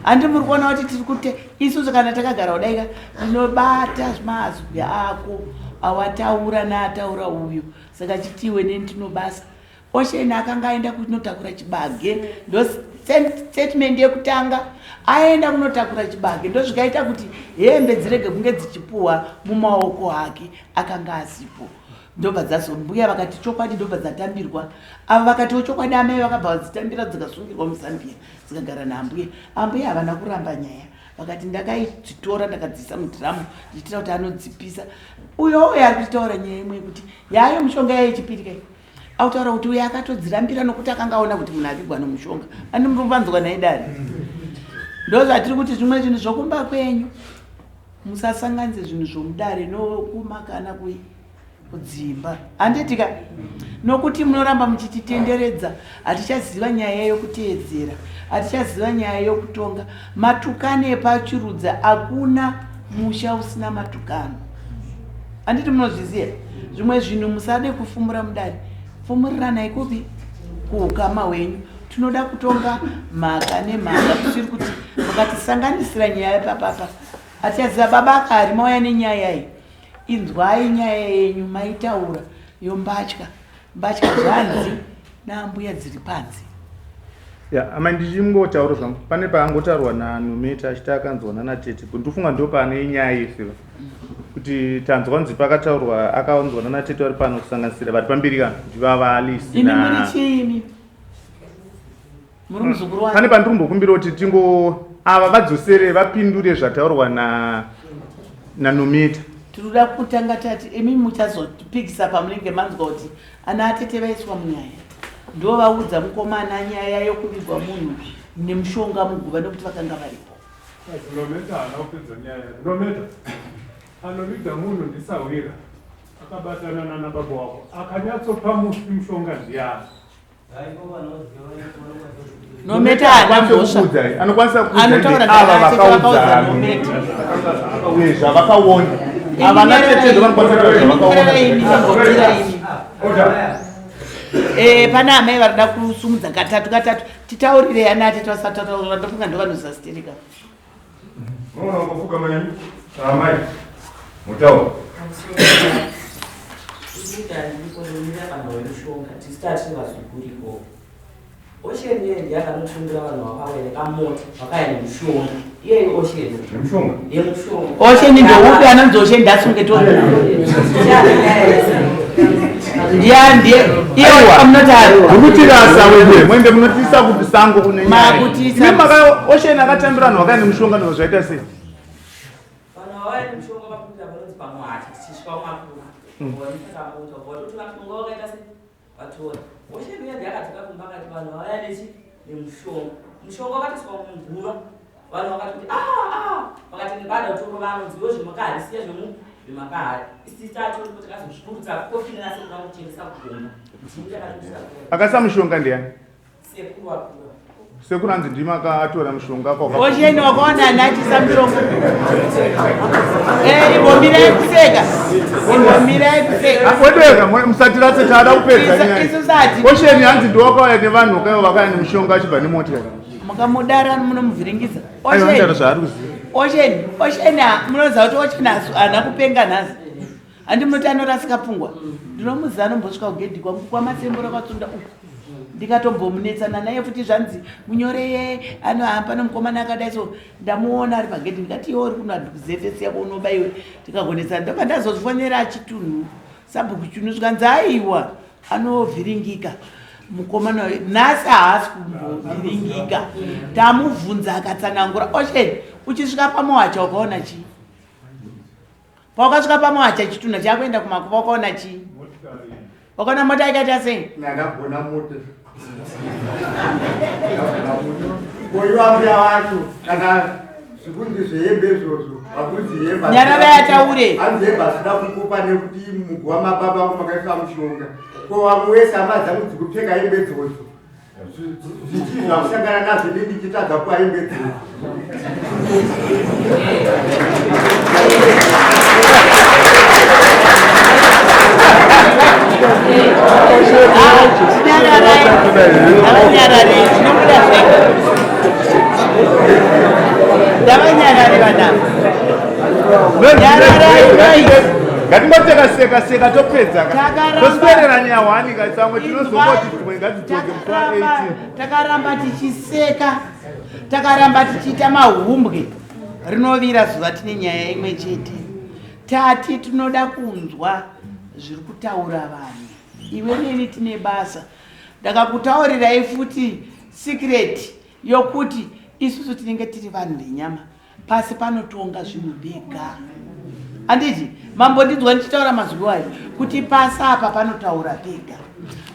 handi muri kuona kuti tiri kute isusu kana takagara kudaika tinobata mazwi ako awataura naataura uyu saka chitiwe neni tinobasa Ocean akanga aenda kunotakura chibage ndo statement yekutanga aenda kunotakura chibage ndozvikaita kuti hembe dzirege kunge dzichipuhwa mumaoko ake akanga asipo ndobva dzazombuya vakati chokwadi ndobva dzatambirwa ava vakatiwo chokwadi amai vakabva vadzitambira dzikasungirwa muzambia dzikagara naambuya ambuya havana kuramba nyaya vakati ndakaidzitora ndakadziisa mudhiramu ndichiitira kuti anodzipisa uyo uyo ari kutaura nyaya imwe yekuti yaayo mishonga yaichipirika Akutaura kuti uyo akatodzirambira nokuti akanga aona kuti munhu avigwa nomushonga. Ani muruvanzwa nhai dare. Ndozvatiri kuti zvimwe zvinhu zvokumba kwenyu musasanganise zvinhu zvomudare nokumakana kui kudzimba. Handitika nokuti munoramba muchititenderedza hatichaziva nyaya yokuteedzera hatichaziva nyaya yokutonga matukano epachirudza hakuna musha usina matukano handiti munozviziva zvimwe zvinhu musade kufumura mudare fumuriranai kupi kuukama hwenyu tinoda kutonga mhaka nemhaka kusiri kuti mukatisanganisira nyaya papapa hatichaziva baba akari mauya nenyaya iyi inzwai nyaya yenyu maitaura yombatya mbatya zvanzi naambuya dziri panze ya ama ndichingotaura zvangu pane paangotaurwa nanometa achiti akanzwa nanatete ndofunga ndo pane nyaya yese kuti tanzwa kunzi pakataurwa akaunzwa nanatete vari pano kusanganisira vari pamberi kana kuti vava alice imi muri chiimi muri muzukuru wani pane pandiri kumbokumbira kuti tingo ava vadzosere vapindure zvataurwa na nanometa tinoda kutanga tati imi muchazopikisa pamunenge manzwa kuti ana atete vaiswa munyaya ndo vaudza mukomana nyaya yokuvigwa munhu nemushonga muguva nekuti vakanga varipo Nometa haana kupedza nyaya. Nometa anoviga munhu ndisahwira akabatana nana baba wako akanyatsopa mufi mushonga ndiyani? Nometa haana mhosva. Anokwanisa kuudza Anotaura ava ndakati vakaudza vakaudza Nometa. uye zvavakaona ava natete ndovanokwanisa kutaura zvavakaona Eh, pane amai varikuda kusumudza katatu katatu titaurirei ana atete vasati tataura ndofunga ndovanozasitereka Unoona ungofuka mai amai mutaura. Ocean iye ndiye akanotungira vanhu vakauya nekamota vakauya nemushonga iyeyo Ocean nemushonga yemushonga Ocean ndoupi anonzi Ocean ndasunge to Ndiani ndiye iye amunotari. Mukutirasa wewe mwende munotisa kusango kune nyaya. Makutisa. Imi maka ocean akatambira vanhu vakaenda mushonga ndozvo zvaita sei? Vanhu vauya nemushonga vapindira panonzi pamuhachi tichisvika kumakura. Vanoisa mota vototora mushonga wakaita se vatora. Ocean uya ndiye akadzoka kumba akati vanhu vauya nechi nemushonga. Mushonga wakatoiswa munguva. Vanhu vakati kuti ah ah vakati nebada utoro vanonzi iwe zvemakahari siya zvemu zvemakahari. Isi tacho ndipo takazozviburutsa kofini nasekuru vangu tichiendesa kugomba. Ndini ndakatoisa Akasa mushonga ndiani? sekuru vakura. Sekuru hanzi ndimi akatora mushonga kwa. Ocean wakaona ana achisa mushonga. Eh, imbomirai kuseka. Imbomirai kuseka. Wedweka musatirase taada kupedza Isu- nyaya. isu sati. Ocean hanzi ndiwakauya nevanhu vakauya vakauya nemushonga achibva nemota. Mukamudara munomuvhiringidza. Aiwa Ocean. ndaro zvaari kuziva. Ocean, Ocean munoziva kuti Ocean haana kupenga nhasi. Handi munoti anorasika pfungwa. Ndinomuziva anombosvika kugedhi kwangu kwaMatsembura kwaTsunda uku. Ndikatombomunetsana naye futi zvanzi munyoreye anohamba nomukomana akadai so ndamuona ari pagedhi ndikati iwe uri kuno handikuzefesi yako unoba iwe tikagonetsana ndobva ndazozvifonera achitunhu sabhuku chunhu zvikanzi aiwa anovhiringika mukomana uyu nhasi haasi kumbovhiringika tamubvunza akatsanangura ocean uchisvika pamuhacha ukaona chii paukasvika pamuhacha chitunha chakuenda kumakuva ukaona chii wakaona mota yakaita sei ndakagona mota koiwa mbuya wacho kana zvikunzi zvehembe izvozvo hakunzi hembe Nyarara yataure. hanzi hembe hazvina kukupa nekuti muguva mababa vangu makaiswa mushonga ko vamwe wese hama dzangu dzikupfeka hembe idzodzo zvichii zvakusangana nazvo ini ndichitadza kupa hembe idzodzo Ndavanyarare zvinobuda zvega ndavanyarare vanavo Nyararai, Ngatingoteka seka seka topedza ka. Takaramba. Toswerera nyaya hwani ka tsamwe tinozongoti dzimwe ngadzidzoke musi wa 18. Takaramba tichiseka takaramba tichiita mahumbwe rinovira zuva tine nyaya imwe chete tati tinoda kunzwa zviri kutaura vanhu iwe neni tine basa ndakakutaurirai futi sikireti yokuti isusu tinenge tiri vanhu venyama pasi panotonga zvinhu bega handiti mambondinzwa ndichitaura mazwi ayo kuti pasi apa panotaura pega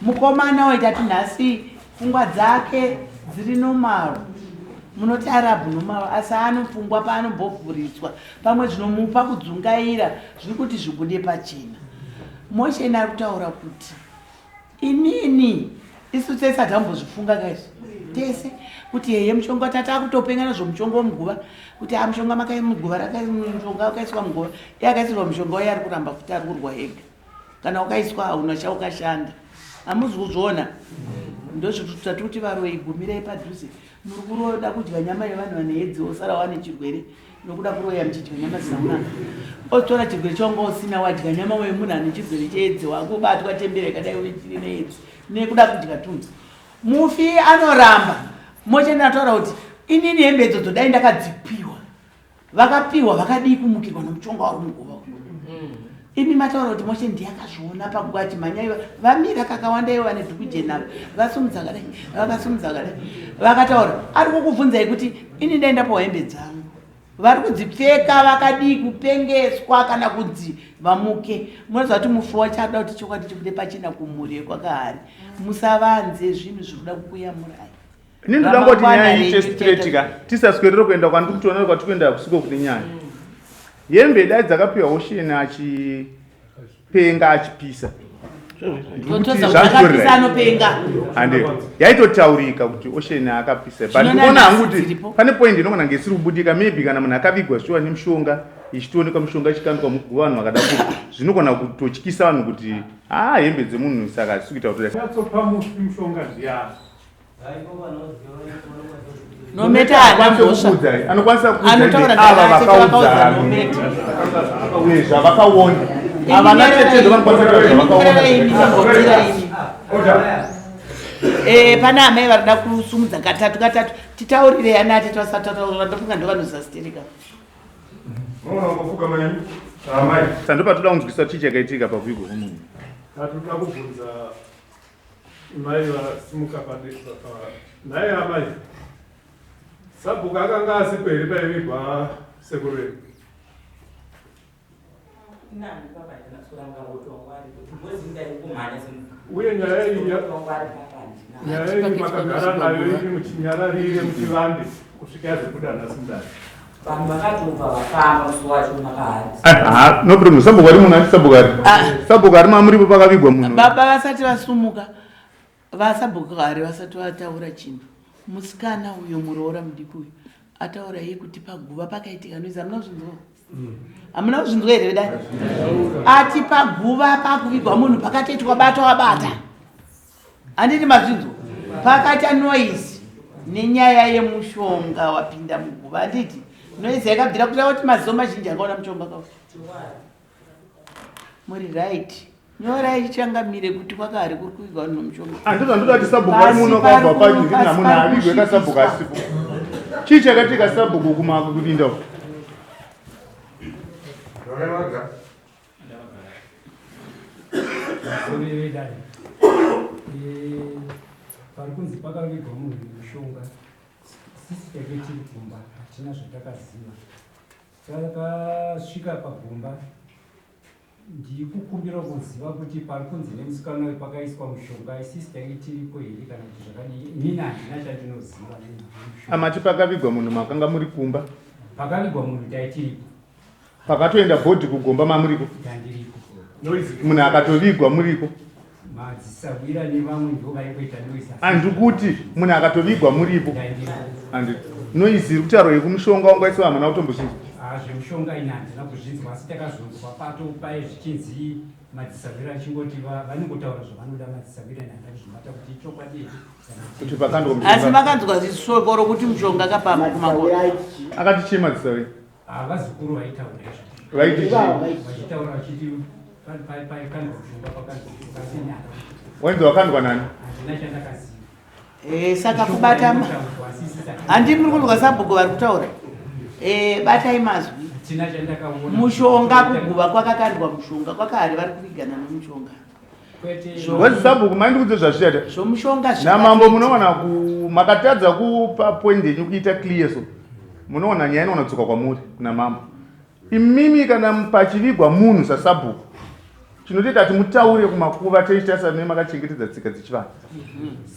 mukomana waita ti nhasi pfungwa dzake dziri normal munoti arabhu normal asi anopfungwa paanombovhuritswa pamwe zvinomupa kudzungaira zviri kuti zvibude pachena mosheni ari kutaura kuti inini isu tese hatambozvifunga kaizvi tese kuti heye mushonga tata akutopenga nezvomushonga wemuguva kuti a mushonga makai muguva mushonga wakaiswa muguva iye akaisirwa mushonga uye ari kuramba futi ari kurwa ega kana wakaiswa hauna chaukashanda hamuzi kuzviona ndozvitati kuti varoyi gumirai padhuze muri kuroda kudya nyama yevanhu vane hedzi wosara wane chirwere nokuda kuroya muchidya nyama dzisina kunaka otora chirwere chawanga usina wadya nyama wemunhu ane chirwere chehedzi wakubatwa tembere yakadai uchiri nehedzi nekuda kudya tunhu mufi anoramba mocheni ataura kuti inini hembe idzodzo dai ndakadzipiwa vakapiwa vakadii kumukirwa nomuchonga wari muguva uyu imi mataura kuti moshe ndiye akazviona paguva achimhanya iva vamira kakawanda ivo vane dhuku jena vasumudza kadai vakasumudza kadai vakataura ari kukubvunzai kuti ini dai ndapiwa hembe dzangu vari kudzipfeka vakadii kupengeswa kana kunzi vamuke munoziva kuti mufi wacho arikuda kuti chokwadi chibude pachena kumhuri yekwakahari musavanze zvinhu zviri kuda kukuyamurai Ini ndoda ngoti nyaya Ramangwana iite renyu straight ka tisaswerere kuenda kwandiri kutoona kwatiri kuenda kusiko kune nyaya. Hembe dai dzakapiwa Ocean achipenga achipisa. Ndiri kuti Totoza kuti zvazvitorera akapisa anopenga hande yaitotaurika kuti Ocean akapisa but Zvino ndikuona hangu nanhasi kuti dziripo. pane point inogona kunge isiri kubudika maybe kana munhu akavigwa shuwa nemushonga ichitoonekwa mushonga ichikandwa muguva vanhu vakada ku zvinogona kutotyisa vanhu kuti haa hembe dzemunhu saka hazvisi kuita kuti Nyatsopa mufi mushonga ndiani? Nometa haana mhosva. Anokwanisa kuudza Anotaura ndi ava ndakati vakaudza vakaudza Nometa. uye zvavakaona havana tete ndovanokwanisa kutaura zvavakaona. Eh, pana amai vari kuda kusumudza katatu katatu titaurirei ana atete vasati vataura ndofunga ndovanozastereka Sando patoda kunzwisa chii chakaitika pakuigwa kwemunhu. Tatoda kubvunza mai vasimuka nhai amai, sabhuku akanga asipo here paivigwa sekuru vedu? Uye nyaya iyi nyaya iyi makagara nayo iri muchinyararire muchivande kusvika yazobuda nhasi mudare? Vanhu vakatobva vafamba musi wacho makahari. Ah, no problem. Sabhuku ari munhu ati sabhuku ari. Sabhuku ari mamuripo pakavigwa munhu. Baba vasati vasumuka, vasabhuku hari vasati vataura chinhu. Musikana uyo muroora mudiki uyu ataura iye kuti paguva pakaitika noise. Hamuna kuzvinzwa? Hamuna kuzvinzwa here vedai? Ati paguva pakuvigwa munhu pakatoitwa bata wabata. Handiti mazvinzwa? Pakaita noise nenyaya yemushonga wapinda muguva, handiti? Noise yakabvira kuita kuti maziso mazhinji akaona mushonga kawa. Muri right. Nyorai changamire kuti kwakari kuri kuvigwa vanhu nomushonga. Handizvo ndoda kuti sabhuku ari muno kabva paki ndiri namunhu avigwe kasabhuku asipo. Chii chakatika sabhuku kumakurinda uko? Pari kunzi pakavigwa munhu nemushonga, sisi take tiri kumba hatina zvatakaziva. Takasvika pagomba, ndikukumbira kuziva kuti pari kunzi nemusikana uyu pakaiswa mushonga, isisi tainge tiripo here kana kuti zvakadii? Inini handina chandinoziva. Amati pakavigwa munhu makanga muri kumba? Pakavigwa munhu taitiripo. Pakatoenda bhodhi kugomba mamuriko? Ndandiriko. Munhu akatovigwa muriko? Madzisahwira nevamwe ndo vaingoita noise. Andikuti munhu akatovigwa muripo. Andi noise iri kutaurwa yekumushonga wangaiswa hamuna kutombozvinzwa? Ah, zvemushonga ini handina kuzvinzwa, asi takazonzwa pato paye zvichinzi madzisahwira achingoti vanongotaura zvavanoda madzisahwira, ini handina kuzvibata kuti ichokwadi here kuti pakandwa mushonga. Asi makanzwa zishoko rokuti mushonga akapamba kumakore? Akati chii madzisahwira? Ah, vazukuru vaitaura izvo. Vaiti chii? Vachitaura vachiti paikandwa mushonga, pakandwa mushonga, asi ini handina. Wainzi wakandwa nani? Handina chandakaziva. Eh, saka kubata handi muri kunzwa sabhuku vari kutaura. Eh, batai mazwi. Hatina chandakaona. Mushonga kuguva kwakakandwa mushonga kwakahari vari kuvigana nomushonga. Wezi sabhuku maindikudze zvazvichaita. Zvomushonga Namambo munoona ku makatadza kupa point yenyu kuita clear so. Munoona nyaya inoona kudzoka kwamuri kuna mambo. Imimi kana pachivigwa munhu sasabhuku chinotoita kuti mutaure kumakuva toita samene makachengetedza tsika dzechivanhu.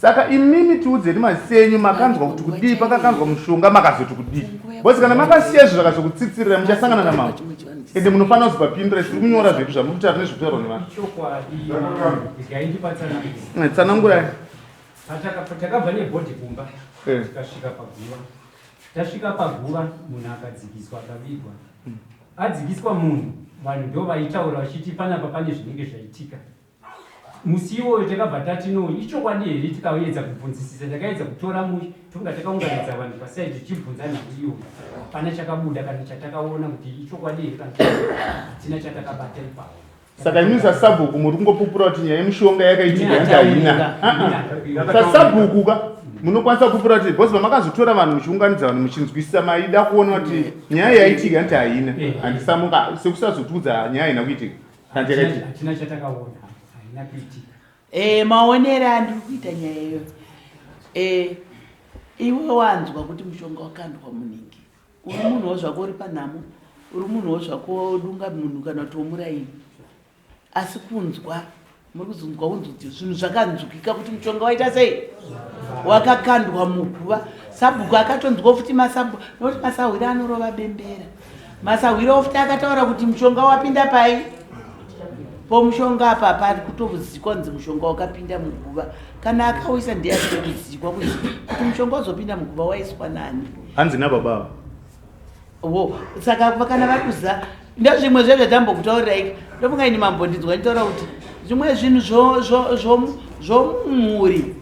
Saka imimi tiudzeni mazisi enyu makanzwa kuti kudii, pakakanzwa mushonga makazoti kudii. Because kana makasiya izvo zvakazokutsitsirira muchasangana namambo. Ende munofanira kuzopapindura tiri kunyora zvedu zvamuri kutaura nezvekutaurwa nevanhu. Chokwadi, regai ndipatsanangure. Tsanangurai. Takabva nebhodhi kumba tikasvika paguva. Tasvika paguva munhu akadzikiswa akavigwa. Adzikiswa munhu, vanhu ndo vaitaura vachiti panapa pane zvinenge zvaitika. Musi iwoyo takabva tati no, ichokwadi here, tikaedza kubvunzisisa. Takaedza kutora tonga takaunganidza vanhu pasaidi tichibvunza nhau iyoyo. Hapana chakabuda kana chatakaona kuti ichokwadi here kana hatina chatakabata ipapo. Saka imi sasabhuku muri kungopupura kuti nyaya yemushonga yakaitika yange haina. Sasabhuku ka munokwanisa kupupura kuti because pamakazotora vanhu muchiunganidza vanhu muchinzwisisa maida kuona kuti nyaya yaitika yanti haina. Handisamuka sekusazotiudza nyaya haina kuitika. Kana yakaitika. Hatina chatakaona, haina kuitika. Eh, maonero andiri kuita nyaya iyoyo. Eh, iwe wanzwa kuti mushonga wakandwa muningi. Uri munhuwo zvako uri panhamo, uri munhuwo zvako wodunga munhu kana kuti womuraini. Asi kunzwa, muri kuzonzwa kunzi zvinhu zvakanzwika kuti mushonga waita sei? Wakakandwa muguva. Sabhuku akatonzwa futi masabhuku, nokuti masahwira anorova bembera. Masahwira futi akataura kuti mushonga wapinda pai? Pomushonga apa pari kutozikwa kunzi mushonga wakapinda muguva. Kana akauisa ndiye asiri kuzikwa kuti mushonga wazopinda muguva waiswa nani? Hanzi nababa ava. Wo, saka kana vari kuziva ndozvimwe zvezvatambokutaurirai, ndofunga ini mambondinzwa nditaura kuti zvimwe zvinhu zvomumhuri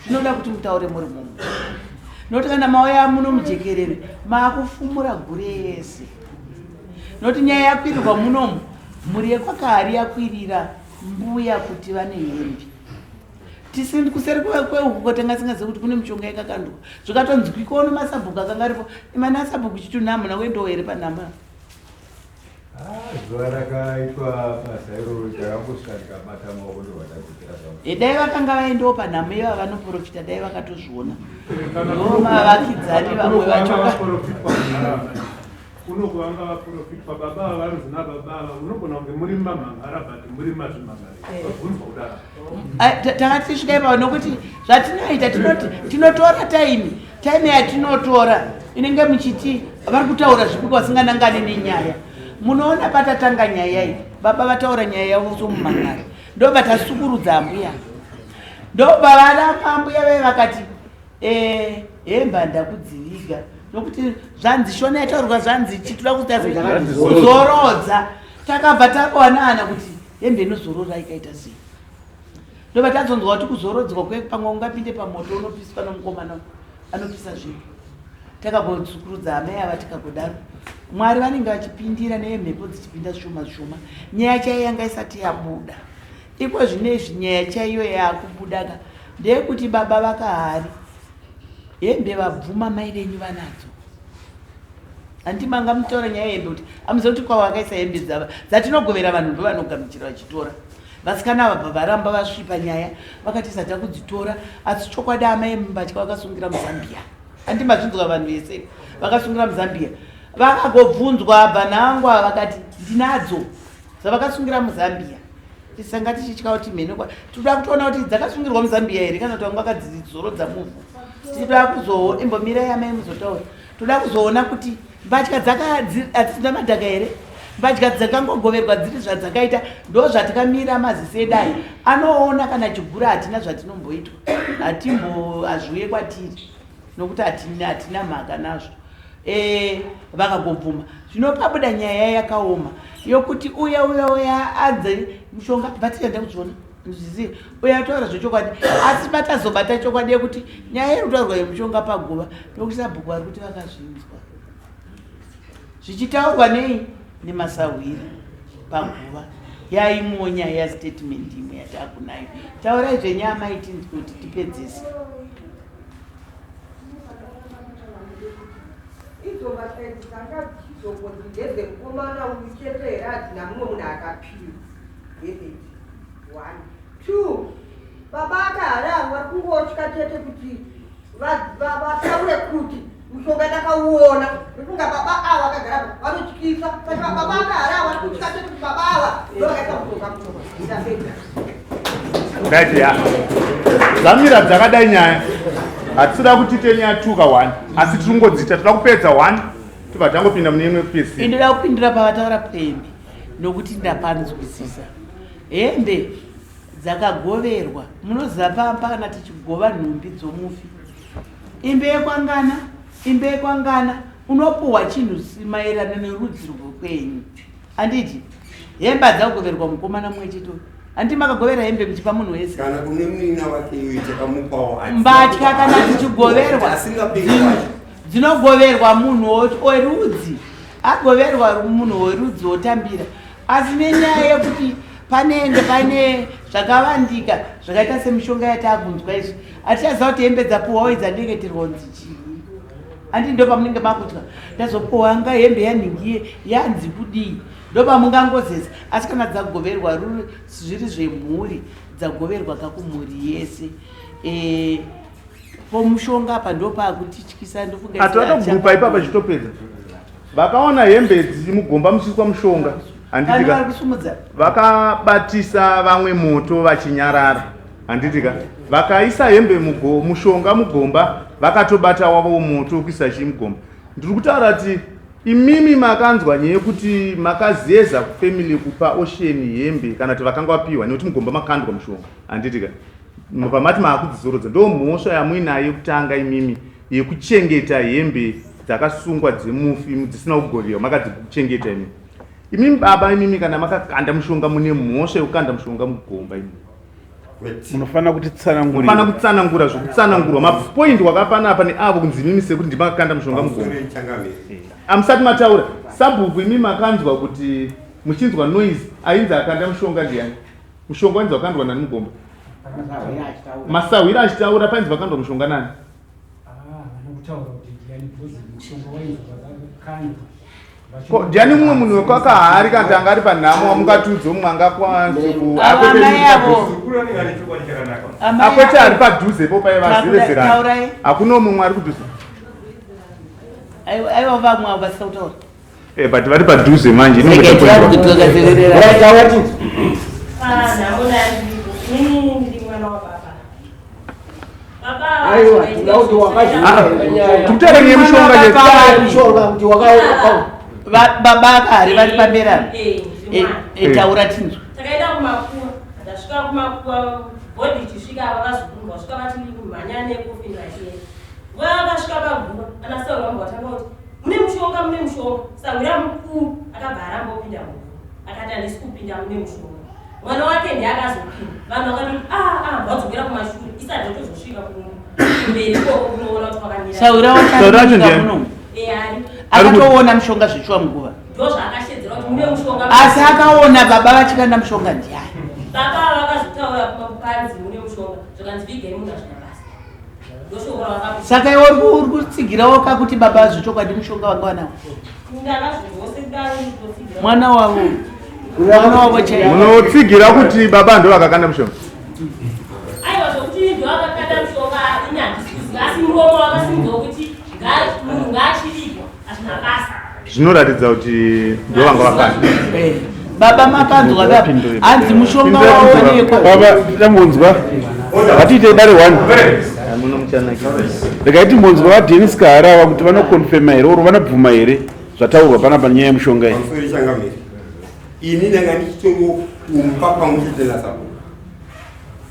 zvinoda kuti mutaure muri mumwe, nokuti kana mauya muno mujekerere maakufumura gure yese, nokuti nyaya yakwirirwa munomu mhuri yekwakahari yakwirira mbuya kuti vane hembe. Tisini kuseri kweuku kwatanga singazivi kuti kune mishonga yakakandwa, zvikatonzwikawo nemasabhuku akanga aripo. Imani asabhuku chitunhu hamuna kuendawo here panhama? Zuva rakaitwa basa iroro takangosvika ndikabata maoko ndobva ndadzokera zvangu. E, dai vakanga vaendawo panhamo ivava vanoprofita dai vakatozviona ndo mavakidzani vamwe vacho Kuno kuvanga vaprofitwa baba ava vanonzi nababa ava munogona kunge muri mamhangara but muri mazvimhangara vabvunzwa kudaro. Takati tisvika ipapo nokuti zvatinoita tinoti tinotora taimi taimi yatinotora inenge muchiti vari kutaura zvipi vasinganangani nenyaya. Munoona patatanga nyaya iyi baba vataura nyaya yavo somumhangara ndobva tasukurudza ambuya ndobva varamba ambuya vaye vakati Eh, hemba ndakudziviga nokuti zvanzi shona yataurwa zvanzi chitoda kuzorodza takabva takawanana kuti hembe inozorora ikaita sei ndobva tazonzwa kuti kuzorodzwa kwepamwe ungapinde pamoto unopiswa nomukomana anopisa zvinhu takagotsukurudza amai ava tikagodaro mwari vanenge vachipindira nemhepo dzichipinda zvishoma zvishoma nyaya chaiyo yanga isati yabuda Iko zvinezvi nyaya chaiyo yakubudaka ndeyekuti baba vakahari hembe vabvuma mai venyu vanadzo. Hanti manga mutaura nyaya yehembe kuti amuziva kuti kwavo vakaisa hembe dzava dzatinogovera vanhu ndovanogamuchira vachitora. Vasikana ava bva varamba vasvipa nyaya vakati zata kudzitora asi chokwadi amai mbatya vakasungira muZambia. Hanti mazvinzwa vanhu vese vakasungira muZambia. Vakagobvunzwa bvanangwa vakati ndinadzo dzavakasungira muZambia. Tisanga tichitya kuti mheno kwa tinoda kutoona kuti dzakasungirwa muZambia here kana kuti vanga vakadzidzorodza muvhu. Tinoda kuzo imbomirai amai muzotaura. Toda kuzoona kuti mbatya dzaka hadzina madhaka here? Mbatya dzakangogoverwa dziri zvadzakaita ndo zvatakamira maziso edu aya. Anoona kana chigura hatina zvatinomboitwa. Hatimbo hazviuye kwatiri nokuti hatina mhaka nazvo. E, vakagobvuma zvino pabuda nyaya yakaoma yokuti uya uya uya adze mushonga batienda kuzviona zvizivi uya ataura zvechokwadi asi patazobata chokwadi yekuti nyaya iri kutaurwa yemushonga paguva nokuti sabhuku vari kuti vakazvinzwa zvichitaurwa nei nemasahwira paguva yaimwewo nyaya yastatement imwe yatakunayo taurai zvenyama itinzwe kuti tipedzese. Idzo mbatya idzi dzanga dzichizongonzi ndedzemukomana uyu chete here hadzina mumwe munhu akapiwa hembe idzi one two baba akahara avo vari kungotya chete kuti vataure kuti mushonga ndakauona ndofunga baba ava vakagara apa vanotyisa saka baba akahara avo vari kutya chete kuti baba ava ndovakaisa mushonga ndapedza. Right, ya. Dzamira dzakadai nyaya. Hatisi kuti tiite nyaya tuka one, asi tiri kungodziita toda kupedza one tobva tangopinda mune imwe kupedzisira. Inoda kupindura pavataura pembe nokuti ndapanzwisisa. Hembe dzakagoverwa munoziva pamba kana tichigova nhumbi dzomufi imbe yekwangana imbe yekwangana unopuhwa chinhu maererano nerudzi rwekwenyu handiti hembe hadzakugoverwa mukomana mumwe chete uyu handiti makagovera hembe muchipa munhu wese kana kune munin'ina wake iyoyo takamupawo mbatya kana dzichigoverwa dzinogoverwa munhu werudzi agoverwa munhu werudzi wotambira asi nenyaya yekuti panenge pane zvakavandika zvakaita semishonga yataakunzwa izvi hatichaziva kuti hembe dzapuwawo idzadengeterwa kunzi chii Handi ndopamunenge makutya ndazopuwa nga hembe yanhingiye yanzi kudii ndopamungangozeza asi kana dzagoverwa zviri zvemhuri dzagoverwa kakumhuri yese e, pomushonga apa ndopakutityisa ndofunga Atatogurupa ipapa chitopedza vakaona hembe idzi mugomba muchiiswa mushonga handiti ka vakabatisa vamwe moto vachinyarara handiti ka vakaisa hembe mugo, mushonga mugomba vakatobata wavo moto wekuisa chii mugomba ndiri kutaura kuti imimi makanzwa nyaya yekuti makazeza kufamily kupa ocean hembe kana kuti vakanga vapiwa nekuti mugomba makandwa mushonga handiti ka pamati maakudzizorodza ndo mhosva yamuinayo yekutanga imimi yekuchengeta hembe dzakasungwa dzemufi dzisina kugovewa makadzichengeta imimi imimi baba imimi kana makakanda mushonga mune mhosva yekukanda mushonga mugomba imimi munofanira kutitsanangurira munofanira kutsanangura zvekutsanangurwa mapoint wakapana apa neavo kunzi imimi sekuti ndimakakanda mushonga mugomba amusati mataura sabhuku imimi makanzwa kuti muchinzwa noise ainzi akanda mushonga ndiyani mushonga wainzi wakandwa nani mugomba masahwira achitaura painzi vakandwa mushonga nani ah, kutaura kuti ndiyani because mushonga wainzi wakakandwa Ko ndiani mumwe munhu wekwakahari kana kuti anga ari panhamo wamungatiudze mumwe angakwanise Ava amai avo. Amai akwete avo. ari padhuzepo paye vazivezerana Taurai. hakuna mumwe ari kudhuze Aiwa aiwa vamwe avo vasina kutaura. Eh, but vari padhuze manje Rega tivakuti Panhamo ndandiripo inini ndiri mwana wababa. Baba Aiwa, tinoda kuti wakazviona. Tikutaura nyaya yemushonga chete. Mushonga kuti waka Baba akahari vari pamberi apa. Eh, ndiri mwana. Eh, taura tinzwa. Takaenda kumakuwa, ndasvika kumakuwa bhodhi ichisvika ava vazukuru vasvika vati kumhanya nekofini vachienda. Nguva vakasvika paguva, ana sauro vangu vatanga kuti mune mushonga, mune mushonga. Sahwira mukuru akabva aramba opinda muguva, akati handisi kupinda mune mushonga. Mwana wake ndiye akazopinda. Vanhu vakati ah ah, vadzokera kumashure isati yatozosvika kumberi ikoko kunoona kuti kwakamira. Sahwira wacho Sahwira wacho ndiani? muno. Eh, ari. Akatoona mushonga zvichiwa muguva. Ndozvaakashedzera kuti mune mushonga. Asi akaona baba vachikanda mushonga ndiani? Baba vakazotaura panzi mune mushonga zvakanzi vigei munhu hazvina basa. Ndoshoko ravakabuda. Saka iwe uri ku- uri kutsigirawo kakuti baba zvechokwadi mushonga vanga vanawo. Ndakazvose kudaro ndinotsigira. Mwana wavo. Mwana wavo chaiye. Munotsigira kuti baba ndo vakakanda mushonga. Aiwa zvokuti ndo akakanda mushonga ini handisi kuziva asi muromo wakasimudzwa kuti munhu ngaachivigwa hazvina basa. Zvinoratidza kuti ndo vanga vakanda. Baba mapanzwa baba. Hanzi mushonga waonekwa. Baba tambonzwa ngatiite dare one regai timbonzwa vadenis kaharava kuti vanokonfema here oro vanobvuma here zvataurwa panapa nyaya yemushonga iyi Pamusoro changamire. Ini ndanga ndichitongo kumba pamwe chete nasabhuku.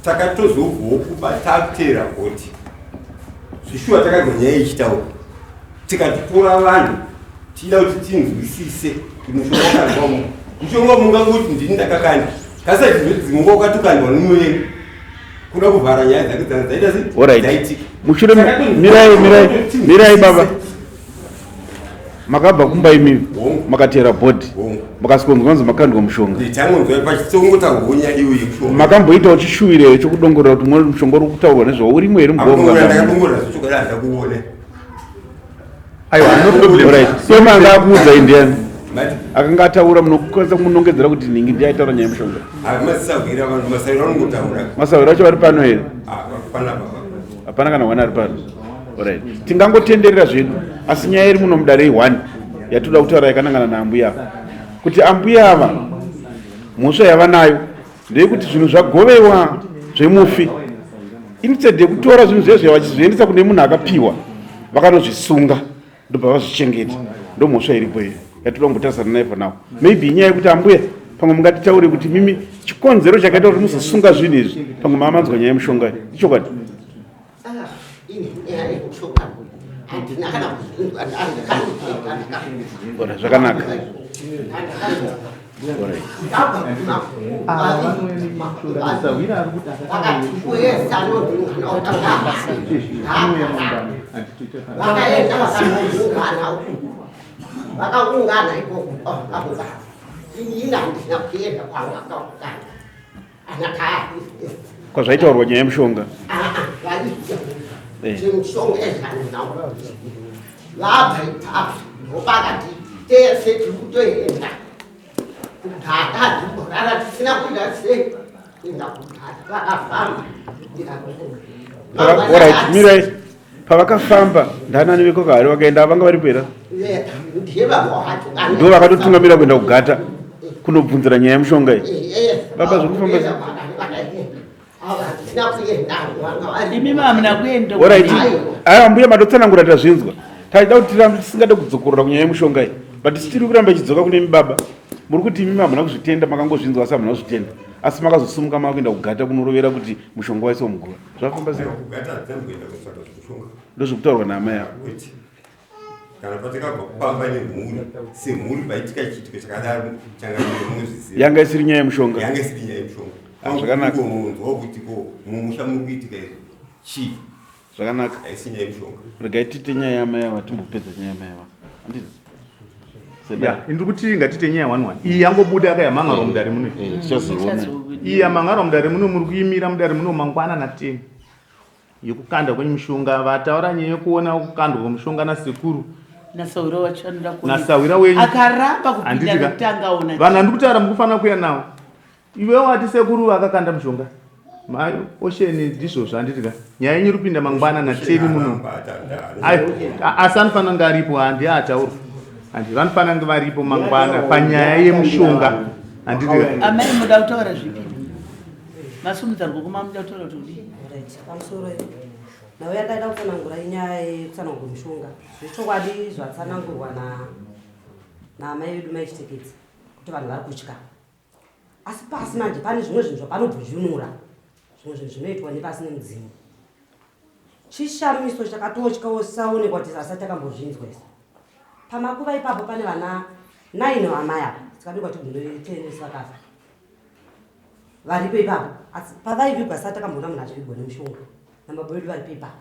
Takatozobvawo kuba tateera goti. Zvishuwa takanzwa nyaya ichitaura. Tikatitora vanhu tichida kuti tinzwisise kuti mushonga wakandwa mu. Mushonga mungangoti ndini ndakakanda. Kasi dzimwe nguva wakatukandwa nemuvengi. Kuda kuvhara nyaya dzake dzanga dzaita sei? Alright. Dzaitika. Mushure mirai mirai mirai baba. Makabva kumba imi makateera bhodhi makasikonzwa kunzi makandwa mushonga. Tangonzwa pachitsongotaurwa nyaya iyoyo yemushonga. Makamboitawo chishuwiro here chokudongorera kuti mune mushonga uri kutaurwa nezvawo urimo here Akudongorera mugova? ndakadongorera zvechokwadi handina kuona. Aiwa, no problem. Alright. Sema anga akuudzai ndiani? Akanga ataura munokwanisa kumunongedzera kuti nhingi ndiye aitaura nyaya yemushonga. Masahwira vanhu masahwira vanongotaura. Masahwira acho vari pano here? Hapana baba. Hapana kana one ari pano. Alright. Tingangotenderera zvedu asi nyaya iri muno mudare i1 yatoda kutaura yakanangana naambuya ava. Kuti ambuya ava mhosva yavanayo ndeyekuti zvinhu zvagovewa zvemufi instead yekutora zvinhu zvezvo vachizviendesa kune munhu akapiwa vakanozvisunga ndobva vazvichengeta ndomhosva iripo iyo yatoda kumbotarisana nayo for now maybe inyaya yekuti ambuya pamwe mungatitaure kuti mimi chikonzero chakaita kuti muzosunga zvinhu izvi pamwe maamanzwa nyaya yemushonga iyi ichokwadi Ah, ini nyaya yemushonga handina kana kuzvinzwa Ora, zvakanaka Alright. Vakaenda vakaungana vakaungana ikoko vakaungana ini handina kuenda kwavakaungana ana kaya kwazvaitaurwa nyaya yemushonga Eh. zvemushonga ezvaninawo vabva ipapo ndopakati tese tiri kutoenda kugata handimborara tisina kuita sei kuenda kugata vakafamba Alright, mirai pavakafamba ndanani vekokahari vakaenda vanga varipo here ndiye baba wacho ndo vakatotungamira kuenda kugata kunobvunzira nyaya yemushonga iyi Baba, zviri kufamba sei? hatina kuenda vanga vari Imi hamuna kuenda. Alright. Aiwa mbuya matotsanangura tazvinzwa. Taida kuti tirambe tisingade kudzokorora kunyaya yemushonga iyi. But tiri kuramba ichidzoka kune imi baba. Muri kuti imi hamuna kuzvitenda makangozvinzwa asi hamuna kuzvitenda. Asi makazosumuka makuenda kugata kunorovera kuti mushonga waiswa muguva. Zvakafamba sei? Kugata hatina kuenda kutsvaga zvemushonga. Ndozvokutaurwa naamai ava. Wait. Kana patakabva kupamba nemhuri semhuri paitika chiitiko chakadaro changamire munozviziva. Yanga isiri nyaya yemushonga. Yanga isiri nyaya yemushonga. Ah, zvakanaka. Kungonzwa kuti ko mumusha muri kuitika izvi chii? Zvakanaka. Haisi nyaya yemushonga. Regai tiite nyaya yaamai ava timbopedza nyaya yaamai ava. Handiti? Ya, ndiri kuti ngatiite nyaya one one. Iyi yangobuda yakayamhangarwa mudare muno. tichazoiona. Iyi yamhangarwa mudare muno muri kuimira mudare muno mangwana na10. Yekukanda kwemishonga vataura nyaya yekuona kukandwa kwemishonga nasekuru. Nasahwira wacho anoda kuonekwa. Nasahwira wenyu. Akaramba kupinda Handiti ka? nekuti angaona. Vanhu handiri kutaura mukufanira kuuya nawo. Iwe wati sekuru vakakanda mushonga. Mai Ocean ndizvozvo handiti ka? Nyaya yenyu iri kupinda mangwana na 10 muno. Ai, asi anofanira kunge aripo handi ataura. Handi vanofanira kunge varipo mangwana panyaya yemushonga. Handiti ka? Amai muda kutaura zvipi? Masumudza ruoko mamuda kutaura kuti kudii? Right, pamusoro nhau yandaida kutsanangura inyaya yekutsanangura mushonga. Zvechokwadi zvatsanangurwa na naamai vedu mai Chiteketsi kuti vanhu vari kutya. Asi pasi manje pane zvimwe zvinhu zvapanobvujunura zvimwe zvinhu zvinoitwa nepasi nemudzimu. Chishamiso chakatotyawo saonekwa kuti asati takambozvinzwa isu. Pamakuva ipapo pane vana 9 vamai apa tikabikwa tigunotenesi vakafa varipo ipapo asi pavaivigwa sati takamboona munhu achivigwa nemushonga namababa vedu varipo ipapo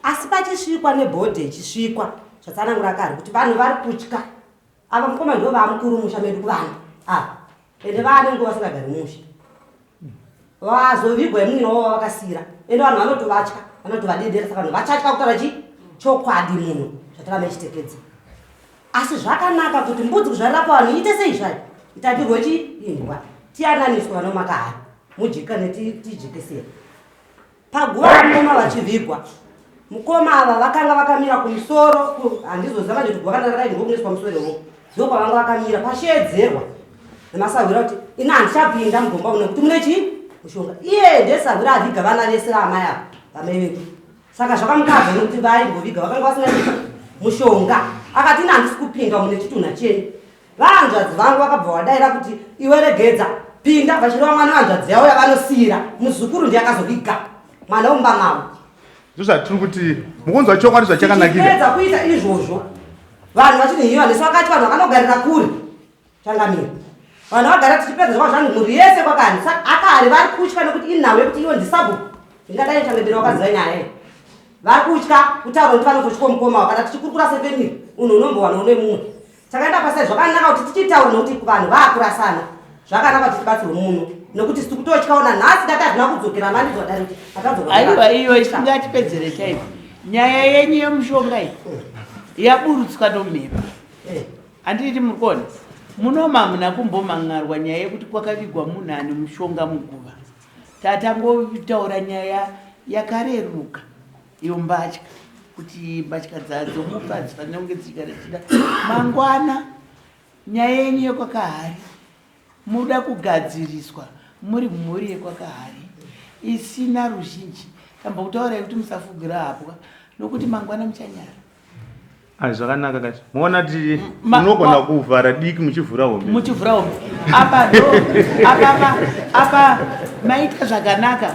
asi pachisvikwa nebhodhi ichisvikwa zvatsanangura kare kuti vanhu vari kutya ava mukoma ndivo vaamukuru musha medu kuvana ava ende vaane nguva vasingagari musha vazovigwa yemunina wavo vavakasira ende vanhu vanotovatya vanotovadedera saka vanhu vachatya kutaura chi chokwadi munhu zvatiramba ichitekedza asi zvakanaka kuti mbudzi kuzvarira pavanhu iite sei zvayo itatirwe chi imbwa tiyananiswe vanomakahari mujikane tijikisire Paguva mukoma vachivigwa, mukoma ava vakanga vakamira kumusoro, handizoziva manje kuti guva kana rakaini ndokunoiswa musoro imomo, ndokwavanga vakamira pasheedzerwa nemasahwira kuti ini handichapinda mugomba muno nekuti mune chii mushonga. Iye ndiye sahwira aviga vana vese vaamai ava vamai vedu, saka zvakamukadza nekuti vaimboviga vakanga vasina chii mushonga. Akati ini handisi kupinda mune chitunha chenyu. Vahanzvadzi vangu vakabva vadaira kuti iwe regedza pinda vachireva mwana wehanzvadzi yavo yavanosiira muzukuru ndiye akazoviga mwana wemumba mavo. Ndozvatiri kuti mukunzwa chokwadi zvachakanakira. Tichipedza kuita izvozvo vanhu vachinhiwa nesu vakati vanhu vakanogarira kure changamire vanhu vagara tichipedza zvakava zvanzi mhuri yese kwakani saka akare vari kutya nekuti inhau yekuti iwo ndisabhuku ndingadai changamire wakaziva nyaya iyi vari kutya kutaura kuti vanozotya mukoma kana tichikurukura sefemiri unhu unombowana une mumwe Takaenda pasai zvakanaka kuti tichitaura nekuti vanhu vaakurasana zvakanaka kuti tibatsirwe muno nekuti tiri kutotyawo nanhasi dati hazvina kudzokera mani zvadariki Aiwa iyo isingatipedzere time nyaya yenyu yemushonga iyi yaburutswa nomhepo handiti muri kuona munoma hamuna kumbomhan'arwa nyaya yekuti kwakavigwa munhu ane mushonga muguva tatangotaura nyaya yakareruka iyo mbatya kuti mbatya dzadzo mufa hadzifanira kunge dzichigara dzichida mangwana nyaya yenyu yekwakahari muda kugadziriswa muri mhuri yekwakahari isina ruzhinji tambokutaurai kuti musafugira hapwa nokuti mangwana muchanyara Ai zvakanaka kachi. Muona ti munogona kuvhara diki muchivhura hombe. Muchivhura hombe. Apa ndo apa apa apa maita zvakanaka.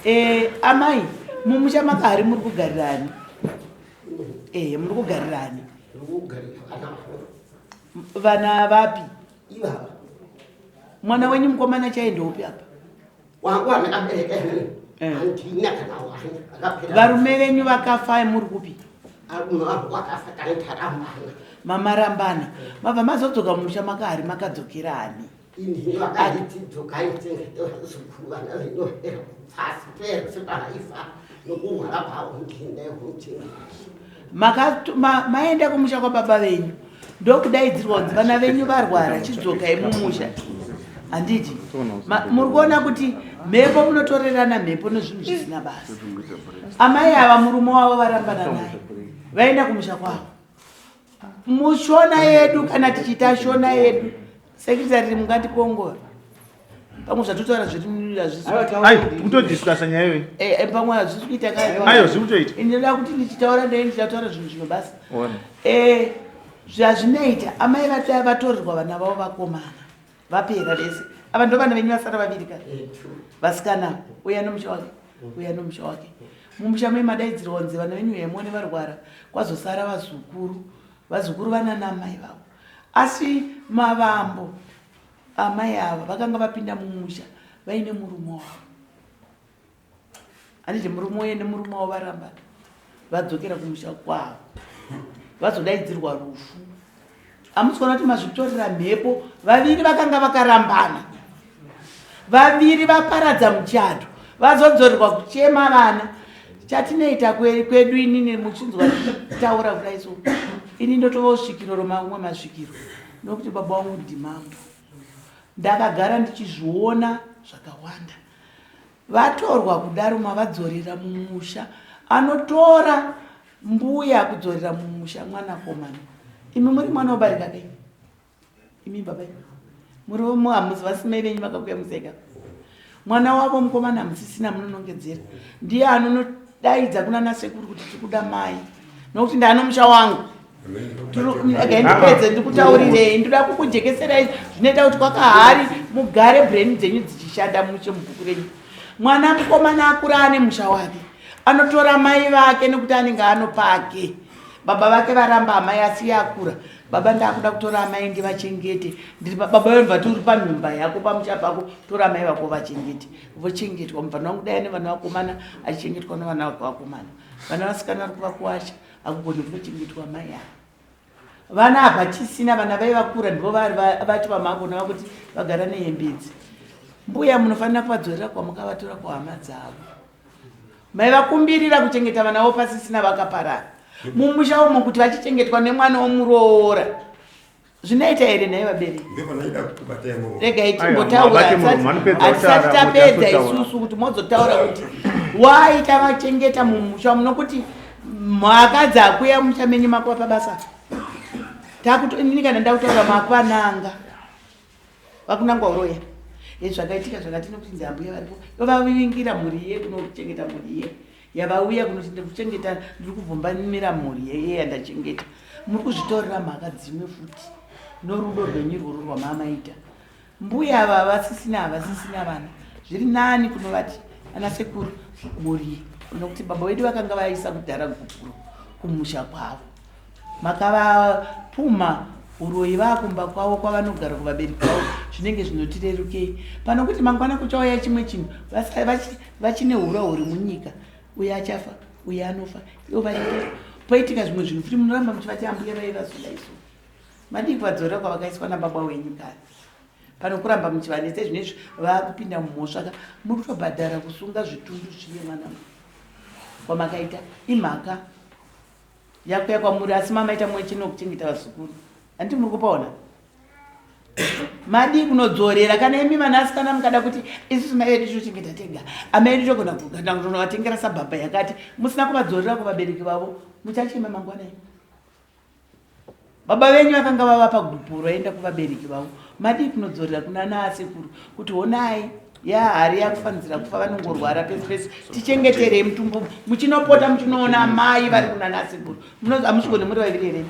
Eh amai mumusha makahari muri kugarirani. Eh muri kugarirani. Vana vapi? Ivava. Mwana wenyu mukomana chaendopi apa? Wangu andakabereka ini handina kana wani akapera. Varume venyu vakafa muri kupi? Arume vangu vakafa tanga tarambana. Mamarambana. Mabva mazodzoka mumusha makahari makadzokera ani? Ini vakanditi dzokai tichengete vazukuru vana venyu vapera pasi pese pavaifa nokuhwara kwavo ndine huchengeti. Maenda kumusha kwababa venyu ndokudaidzirwa kunzi vana venyu varwara chidzokai mumusha handiti muri kuona kuti mhepo munotorerana mhepo nezvinhu zvisina basa amai ava murume wavo varambana naye vaenda kumusha kwavo mushona yedu kana tichiita shona yedu sekretary mungationgora pamwe zvatotaura Ai, kutodiscussa nyaya iyoyi. Pamwe hazvisi kuita Aiwa, zviri kutoita. Ndinoda kuti ndichitaura ndee ndichataura zvinhu zvinobasa. Ona. Zvazvinoita amai vatorerwa vana vavo vakomana vapera vese ava ndo vana venyu vasara vaviri ka vasikana uya nomusha wake uya nomusha wake mumusha me madaidzirwa kunzi vana venyu hemone varwara kwazosara vazukuru vazukuru vana namai vavo asi mavambo amai ava vakanga vapinda mumusha vaine murume wavo handiti murume uye nemurume wavo varambana vadzokera kumusha kwavo vazodaidzirwa rufu hamusi kuona kuti mazvitorera mhepo vaviri vakanga vakarambana vaviri vaparadza muchato vazodzorerwa kuchema vana chatinoita kwedu inini muchinzwa taura kudai so Ini ndotovawo svikiro romamwe masvikiro nokuti baba vangu ndimambo. Ndakagara ndichizviona zvakawanda. Vatorwa kudaro mavadzorera mumusha anotora mbuya kudzorera mumusha mwanakomana. Imi muri mwana wobarika kai? Imi baba muri hamuzi vasimai venyu vakakuya museka. Mwana wavo mukomana hamusisina munonongedzera. Ndiye anonodaidza kuna nasekuru kuti tikuda mai. Nokuti ndano musha wangu. Ndipedze ndikutaurirei ndoda kukujekeserai zvinoita kuti kwakahari mugare brain dzenyu dzichishanda mushe mubhuku renyu. Mwana mukomana akura ane musha wake. Anotora mai vake nekuti anenge anopake. Baba vake varamba amai asi iye akura. Baba ndakuda kutora amai ndivachengete. Ndiri baba vanobva vati uri panhumba yako pamusha pako tora amai vako vachengete. Vochengetwa mubvana wangu dai ane vana vakomana achichengetwa nevana vake vakomana. Vana vasikana vari kuvakuwasha hakugoni kunochengetwa amai ava. Vana hapachisina vana vai vakura ndivo vacho vamakuona vakuti vagara nehembe idzi. Mbuya munofanira kuvadzorera kwamukavatora kuhama dzavo. Maivakumbirira kuchengeta vana vo pasisina vakaparara mumusha umo kuti vachichengetwa nemwana womuroora zvinoita here nhai vabereki? Regai timbotaura hatisati tapedza isusu kuti mozotaura kuti wai tavachengeta mumusha umu nokuti mhaka dzakuya musha menyu makuva pabasa takuto inini kana ndakutaura makuvananga vakunangwa uroya e zvakaitika zvakati nokuti nzi ambuya varipo yovavingira mhuri iye kunochengeta mhuri iye yavauya kunoti ndikuchengeta ndiri kubvumbamira mhuri yeye yandachengeta muri kuzvitorera mhaka dzimwe futi norudo rwenyu irworwo rwamamaita mbuya ava vasisina havasisina vana zviri nani kunovati ana sekuru mhuri nokuti baba vedu vakanga vaisa kudhara gupuro kumusha kwavo Makavapumha uroyi vakumba kwavo kwavanogara kuvabereki vavo zvinenge zvinotirerukei pano kuti mangwana kuchauya chimwe chinhu vachine hura huri munyika uyo achafa uyo anofa ivo varipo poitika zvimwe zvinhu futi munoramba muchivati ambuya vaivazoda isu madii kuvadzorera kwavakaiswa nababa wenyu kare pano kuramba muchivanetsa izvino izvi vakupinda mumhosva ka muri kutobhadhara kusunga zvitundu zviye mwana kwamakaita imhaka Yakuya kwamuri asi mamaita mwe chino kuchengeta vazukuru. Hanti muri kupaona? Madii kunodzorera kana imi vanasikana mukada kuti isusu mai vedu tinochengeta tega. Amai vedu togona kugana kutonovatengera sabhabha yakati musina kuvadzorera kuvabereki vavo muchachema mangwana imi. Baba venyu vakanga vavapa gupuro aenda kuvabereki vavo. Madii kunodzorera kuna naasekuru kuti honai ya hari yakufanizira kufa vanongorwara pese pese tichengeterei mutumbu muchinopota muchinoona mai vari kuna naasekuru hamusigone muri vaviri here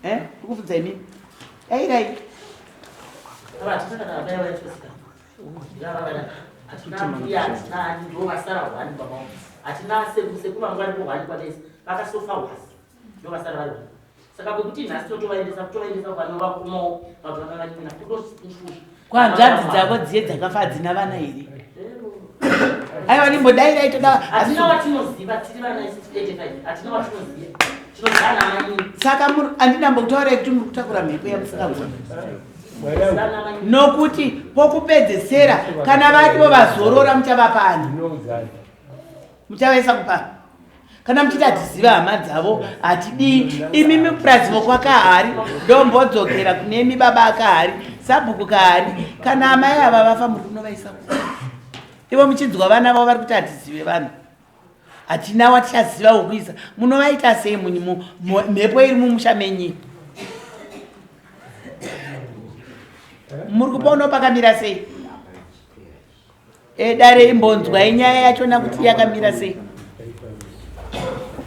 eh ndikubvunza imi dairai hatina sekuru vangu varipo hwani kwataisa vakasofa hwasi ndovasara vari vana saka kwekuti nhasi totovaendesa kutovaendesa kwanovakomawo vanhu vakavanina kutoshusha kwanzvadzi dzavo dziye dzakafa hadzina vana here aiwa ndimbodairai toda hatina watinoziva tiri vana isu 85 hatina watinoziva tinozana mainini saka andinambokutaurai kuti muri kutakura mhepo yamusingagoni nokuti pokupedzesera kana varivo vazorora muchavapa ani muchavaisa kupa kana muchiti hatiziva hama dzavo hatidii imi mupurazi vokwakahari ndombodzokera kunemi baba akahari sabhuku kahari kana amai ava vafa muri kunovaisa ku ivo muchinzwa vana vavo vari kuti hatizive vanhu hatina watichaziva wokuisa munovaita sei mhepo iri mumusha menyi muri kupaonawo pakamira sei E, dare imbonzwai nyaya yachona kuti yakamira sei.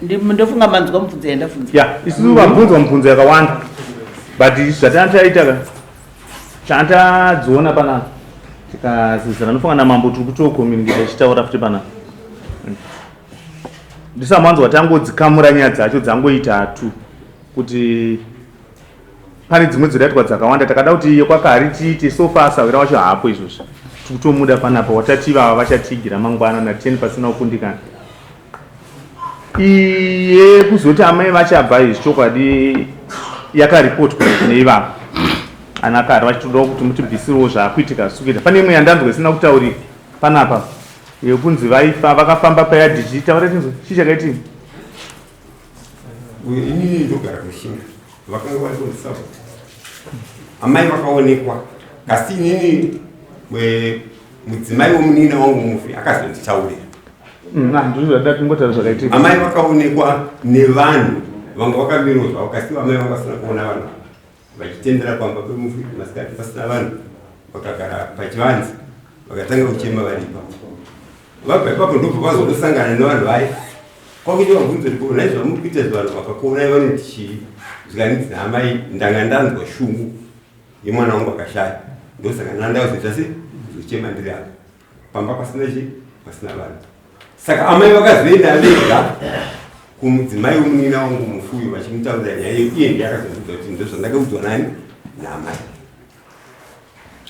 Ndofunga manzwa mubvunzo yandabvunza. Ya, isusu vabvunzwa mubvunzo yakawanda. But zvatanga taita ka chandadziona panapa tikazizana ndofunga namambo tiri kutokomunicate tichitaura futi panapa. Ndisamanzwa tangodzikamura nyaya dzacho dzangoita tu kuti Pane dzimwe dzodaitwa dzakawanda takada kuti yekwakahari tiite so far sahwira wacho haapo izvozvi tikutomuda panapa watati ivava vachatiigira mangwana na 10 pasina kukundikana iye kuzoti amai vachabva izvi chokwadi yakaripotwa kune ivava ana kari vachitodawo kuti mutibvisirewo zvaakuitika zvisi kuita pane imwe yandanzwa isina kutaurika panapa yekunzi vaifa vakafamba payadhi chiitaura tinzwa chii chakaitika. Inini ndogara kushinga vakanga vari kundisapa amai vakaonekwa kasi inini mudzimai wemunina wangu mufi akazonditaurira. Ndozvada zvakaitika. Amai vakaonekwa nevanhu vanga vakamirawo zvavo kasi amai vanga vasina kuona vanhu vachitendera pamba pemufi masikati pasina vanhu vakagara pachivanze vakatanga kuchema vari ipapo. Vabva ipapo ndobva vazondosangana nevanhu vaye kwakuti vabvunze kuti ko nhai zvamuri kuita izvi vanhu vakakuonai vanoti chii zvikanzi naamai ndanga ndanzwa shungu yemwana wangu akashaya ndosaka ndandazoita se kuzochema ndiri apa pamba pasina chii pasina vanhu. Saka amai vakazoenda vega kumudzimai wemunina wangu mufuyu vachimutaurira nyaya iyo iye ndiye akazondiudza kuti ndozvandakaudzwa nani naamai.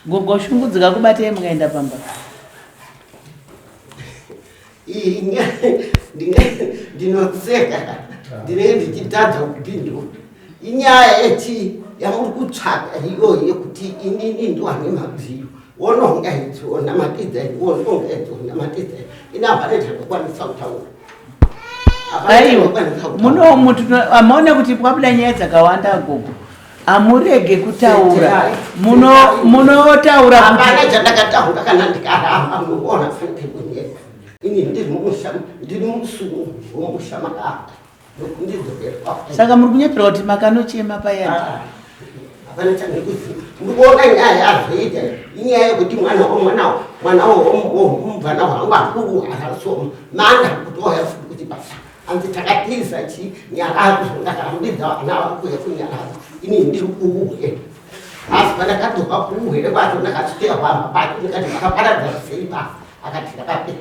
Gogo shungu dzikakubatei mukaenda pamba. Ndinoseka ndinenge ndichitadza kupindura. Inyaya yechii yamuri kutsvaka iyoyo yekuti inini ndiwane mabviyo wononga idzona matidza wononga idzona matidza ini hapana chandokwanisa kutaura. Aiwa muno amaona kuti kwabuda nyaya dzakawanda gogo amurege kutaura munotaura hapana chandakataura kana ndikaramba munoona fanike kunyepa ini ndiri mumusha ndiri musungu womusha makapa saka muri kunyepera kuti makanochema payani ah, hapana chandikuziva ndikuona nyaya yazoita inyaya yekuti mwana womwana mwana womubvana wangu akuruhara so manda kuti oya futi kuti basa hanzi takatiza chi nyaradzo ndakarambidza vana vangu yekunyaradzo ini ndiri kuuhe asi pandakadzoka kuuhere kwacho ndakasvika pamba pacho ndikati makaparadza sei basa akati ndakapera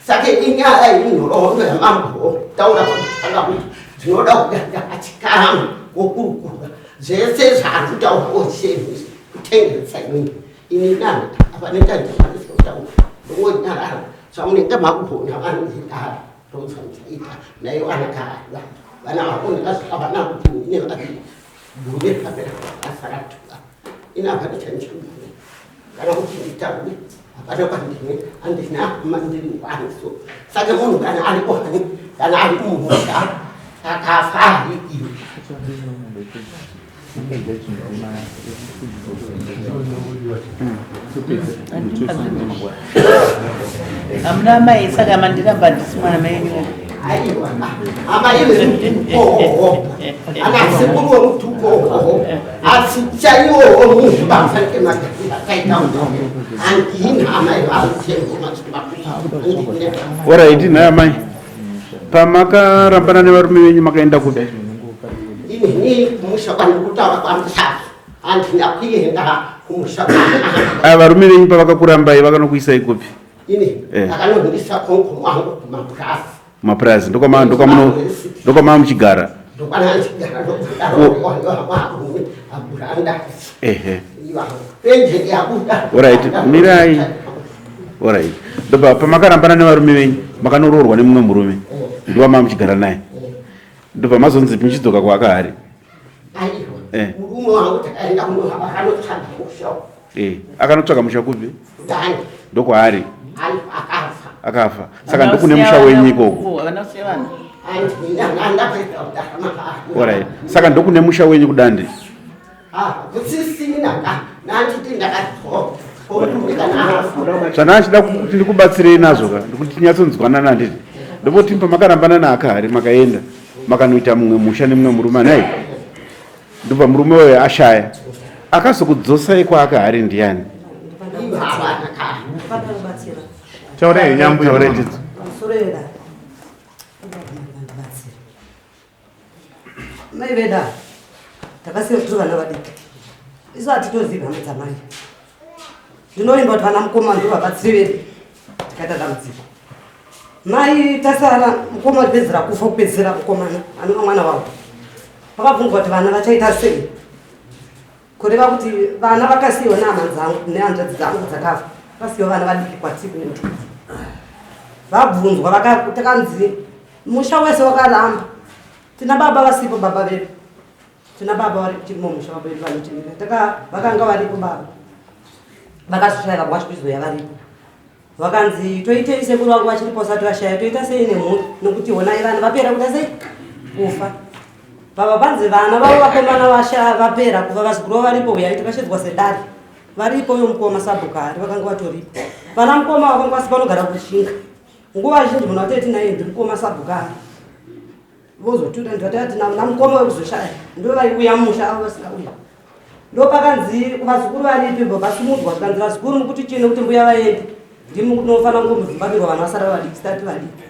saka inyaya inhoroondo yamambo taura pakutanga kuti ndinoda kudada achikamu wokurukura zvese zvaari kutaura oshemi kutengesa inini ini nani apaneta ndikwanisa kutaura ndongonyarara zvamunenge makugona vanondidaro ndozvandichaita naivo anakava vana vako ndakasvika vana gumi nevaviri gumi rakapera asaratuka ini hapana chandichagona kana kuti nditaure hapana kwandine handina hama ndiri wani so saka munhu kana ari wani kana ari kumusha akafa ariiwe Hamuna amai saka mandiramba handisi mwana mai wenyu. Aiwa, amai vemutukohoho ana sekuru wemutukohoho asi chaiwowo munhu bafanike magadzira akaita handina amai varuchengoma Orit nhai amai pamakarambana nevarume venyu makaenda kupi? Ini kumusha kwandikutaura kwamusasa handina kuenda kumusha. Aya varume venyu pavakakurambai vakanokuisai kupi? Ini eh. akanondisa konko wangu kumapurazi. Mapurazi ndokwamava muchigara? Ehe. Orit mirai. Orit ndobva pamakarambana nevarume venyu makanoroorwa nemumwe murume eh. ndowamava muchigara naye eh. ndobva mazonzi muchidzoka kwaakahari eh. Akanotsvaga musha kupi? Ndokwaari akafa saka ndokune musha wenyu ikoko. Orit saka ndokune musha wenyu kudande. Zvana achida kuti ndikubatsirei nazvo ka ndikuti tinyatsonzwanana handiti ndopoti pamakarambana naakahari makaenda makanoita mumwe musha nemumwe murume anai ndobva murume uyo ashaya akazokudzosai kwaakahari ndiyani? Taurai nyambo taurai tidzo. Mai veda takasiya tiri vana vadiki isu hatitozivi hama dzamai ndinovimba kuti vana mukoma ndo vabatsiri vedu tikaita dambudziko mai tasara mukoma kupedzera kufa kupedzisira mukomana anova mwana wavo vakabvunzwa kuti vana vachaita sei kureva kuti vana vakasiyiwa nehama dzangu nehanzvadzi dzangu dzakafa vakasiyiwa vana vadiki kwatiri kunyutu vabvunzwa takanzi musha wese wakaramba tina baba vasipo baba vedu tina baba vari kuchirimo musha baba vedu vanotimira taka vakanga varipo baba vakazoshaya baba vacho kuzoya varipo vakanzi toitei sekuru vangu vachiripo vasati vashaya toita sei nemhuri nokuti honai vanhu vapera kuita sei kufa. Baba panzi vana vavo vakomana vasha vapera kuva vazukuru vavo varipo huyai takashedzwa sedare varipo uyo mukoma sabhukari vakanga vatoripo vana mukoma vakanga vasi vanogara kushinga nguva zhinji munhu atoti naye ndimukoma sabhukari vozotuta ndvatati namukoma wekuzoshaya ndo vaiuya musha avo vasingauya ndopakanzi vazukuru varipi bva vasumudzwa zvikanzi vazukuru mukuti chii nekuti mbuya vaende ndimi kunofanira kungomuvhumbabirwa vanhu vasara vadiki sitati vadiki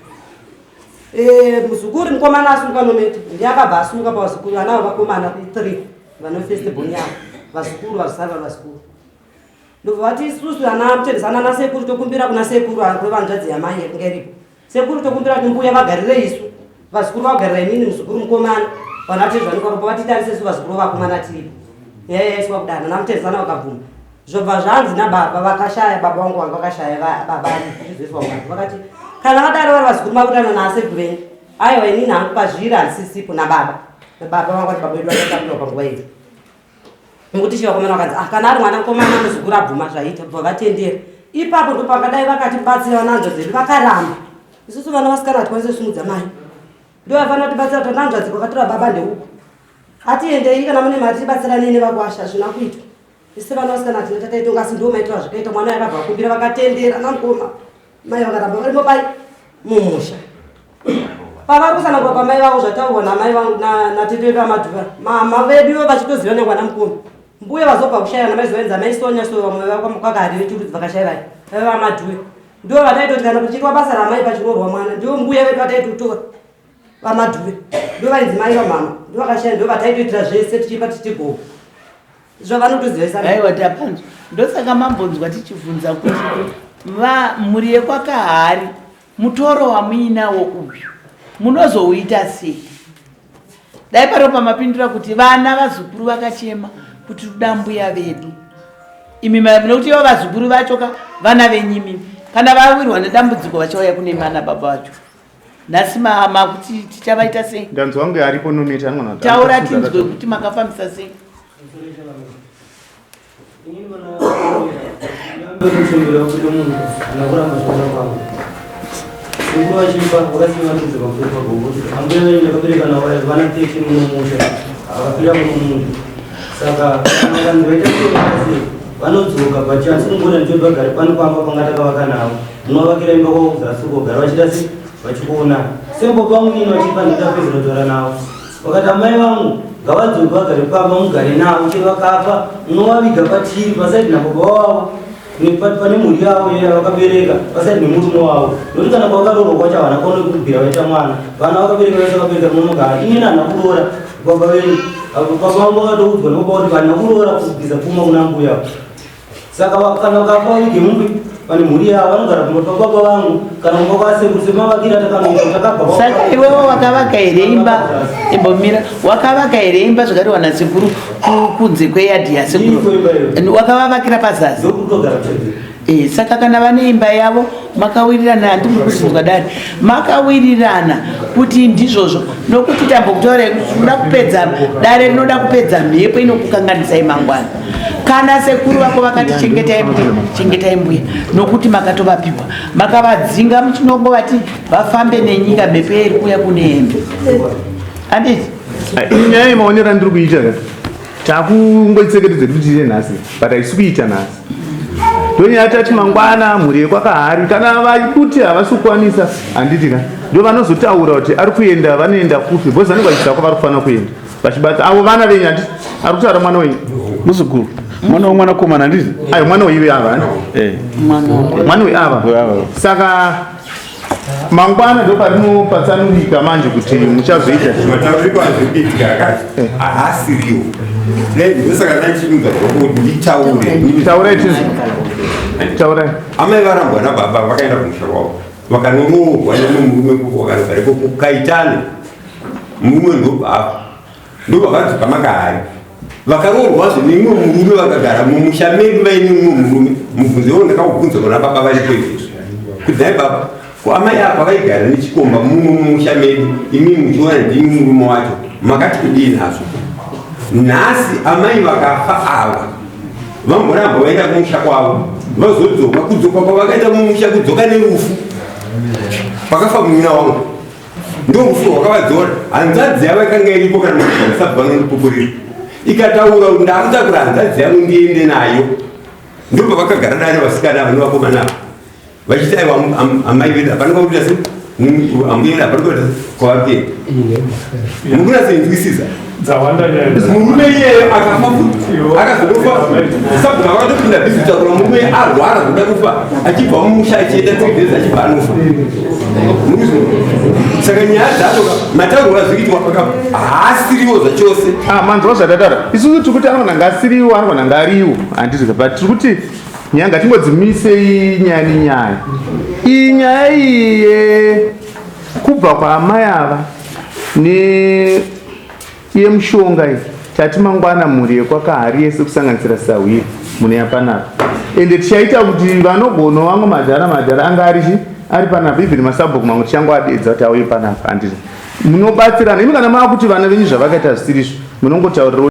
eh, muzukuru mukomana asumuka nometi ndiye akabva asumuka pavazukuru vana avo vakomana three vane first born yavo vazukuru vazosara vari vazukuru ndobva vati isusu ana mutendesana nasekuru tokumbira kuna sekuru kwevanzvadzi yamai yakunge iripo Sekuru tokumbira kuti mbuya vagarire isu vazukuru vagarira inini muzukuru mukomana vanhu vatezvanikwaropa vatitarise isu vazukuru vakomana tiripo nyaya yaiswa kudana namutezana vakabvuma zvobva zvanzi nababa vakashaya baba vangu vanga vakashaya baba zvizoiswa muvanhu vakati kana vadaro vari vazukuru makuitana naasekuru venyu aiwa inini hangu pazviri handisisipo nababa nababa vangu vati baba vedu vachatakurwa panguva iyo nekuti chivakomana vakanzi ah, kana ari mwana mukomana muzukuru abvuma zvaita bva vatendera ipapo ndopakadai vakatibatsira vananzva dzedu vakaramba isusu vana vasikana hatikwanise kusumudza mai ndovafanira kutibatsira kuti vananzvadzi kwakatora baba ndeuku atiendei kana mune mari tibatsiranei nevakwasha hazvina kuitwa isi vana vasikana hatina tataitonga asi ndo maitiro azvakaita mwana yakabva akumbira vakatendera namukoma mai vakaramba varimo pai mumusha pavari kusanangura pamai vavo zvataurwa namai vangu natete vedu amadhuva mama vedu ivo vachitoziva nengwana mukoma mbuya vazobva kushaya namai zoenza mai sonya so vamwe vakwakahari vechirudzi vakashaya vai vaiva amadhuve ndivo vataitoti kana kuchiitwa basa ramai pachiroorwa mwana ndivo mbuya vedu vataitotora vamadhuve ndivo vainzi mai vamama ndivo vakashaya ndivo vataitoitira zvese tichipa tichigogo Zvavanotoziva Aiwa tapanzwa. Ndosaka mambonzwa tichibvunza kuti va mhuri yekwakahari mutoro wamuinawo uyu munozouita sei? Dai paro pamapindura kuti vana vazukuru vakachema kuti toda mbuya vedu. Imi nekuti ivo vazukuru vacho ka vana venyu imimi kana vawirwa nedambudziko vachauya kune vana baba vacho. Nhasi makuti tichavaita sei? Ndanzwa kunge aripo nometa anogona taura tinzwe kuti makafambisa sei. Sekuru vachifa vakasiya vatidza pamusoro pagogo kuti ambuya venyu ndakabereka navo vana 13 muno musha akafira muno musha saka kana vanhu vaita sei vanodzoka but asi kungona nditoti vagare pano pamba panga takavaka navo munovakira imba kwavo kuzasi uko gara vachida se vachikuona sembo pangu ini vachipa nditapedza kutaura navo vakati amai vangu ngavadzoke vagare pamba mugare navo chero vakafa munovaviga patiri pasaidi nababa wavo pane mhuri yavo yavakabereka pasaidi nemurume wavo nokuti kana kwakaroorwa kwacho havana kuona kubvira vaita mwana vana vakabereka vese vakabereka munogara inini handina kuroora baba venyu baba vangu vakatoudzwa nebaba kuti handina kuroora kubvisa pfuma kuna mbuya saka kana vakafa vavige mumbi pane mhuri yavo vanogara kumba kwababa vangu kana kumba kwasekuru semavakira takanoita takabva saka iwewe wakavaka here imba imbomira wakavaka here imba zvakariwa nasekuru kunze kweyadhi yasekuru wakavavakira pazasi Eh, saka kana vane imba yavo makawirirana handi muri kuzinzwa dare makawirirana kuti ndizvozvo nokuti tambokutaurai kuti tinoda kupedza dare rinoda kupedza mhepo inokukanganisai mangwana kana sekuru vako vakati chengetai mbuya chengetai mbuya nokuti makatovapiwa makavadzinga muchinongovati vafambe nenyika mhepo iri kuuya kune hembe handiti nyaya yemaonero andiri kuita takungoitsekeredza kuti tiite nhasi but haisi kuita nhasi ndonyaya tati mangwana mhuri yekwakahari kana vakuti havasi kukwanisa handiti ka ndo vanozotaura kuti ari kuenda vanoenda kupi because vanenge vachiziva kwavari kufanira kuenda vachibata avo vana venyu handiti ari kutaura mwana wenyu muzukuru mwana wemwanakomana handiti ayo mwana weive ava eh. mwana weava saka mangwana ndoparinopatsanurika manje kuti muchazoita matauriko azviri kuitika akati haasiriwo ndosaka ndaichiunza kuti nditaure taurai tinzwe taurai amai varambwa nababa vakaenda kumusha kwavo vakanoroorwa nemumwe murume koko vakanogara ikoko kaitano murume ndobva afa ndovakadzoka makahari vakaroorwazve nemumwe murume vakagara mumusha medu vaine mumwe murume mubvunzo iwo ndakaubvunza kuna baba varipo izvozvo kuti nhai baba ko amai apa vaigara nechikomba mumwe mumusha medu imi muchiona ndimi murume wacho makati kudii nazvo nhasi amai vakafa ava vamboramba vaenda kumusha kwavo vazodzoka kudzoka kwavakaita mumusha kudzoka nerufu pakafa munyina wangu. Ndorufu rwakavadzora. Hanzvadzi yavo yakanga iripo kana musabva vanondipupurira. Ikataura kuti ndakutakura hanzvadzi yangu ndiende nayo. Ndopavakagara dare vasikana ava nevakomana ava. Vachiti aiwa amai vedu hapana kwakuita se ambuya vedu hapana kwakuita kwavapera. Mukunatsoinzwisisa. Murume iyeyo akafa futi akazonofa sabhuku vakatopinda bhizi kutakura murume arwara kuda kufa achibva mumusha achienda 3 days achibva anofa. Saka nyaya dzacho mataurwa azvikuitwa haasiriwo zvachose. Ah, manzwa zvatataura isusu tiri kuti anogona nga asiriwo anogona nga ariwo handiti but tiri kuti nyaya ngatingodzimisei nyaya nenyaya iyi nyaya iyi yekubva kwaamai ava ne yemushonga iyi tati mangwana mhuri yekwakahari yese kusanganisira sahwira mune yapanapa ende tichaita kuti vanogona vamwe madhara madhara anga ari chi ari panapa even masabhuku mamwe tichangoadedza kuti auye panapa handiti munobatsirana imi kana mava kuti vana venyu zvavakaita zvisirizvo munongotaurira.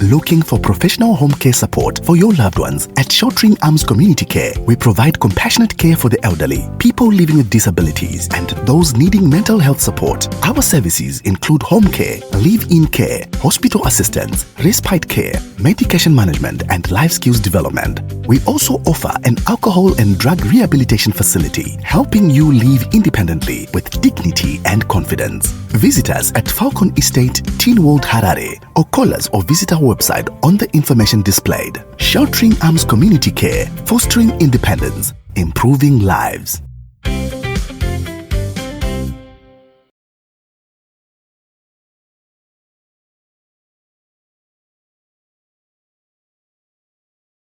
Looking for professional home care support for your loved ones? At Sheltering Arms Community Care, we provide compassionate care for the elderly, people living with disabilities, and those needing mental health support. Our services include home care, live in care, hospital assistance, respite care, medication management, and life skills development. We also offer an alcohol and drug rehabilitation facility, helping you live independently with dignity and confidence. Visit us at Falcon Estate, Teen World, Harare, or call us or visit our website on the information displayed. Sheltering Arms Community Care, fostering independence, improving lives.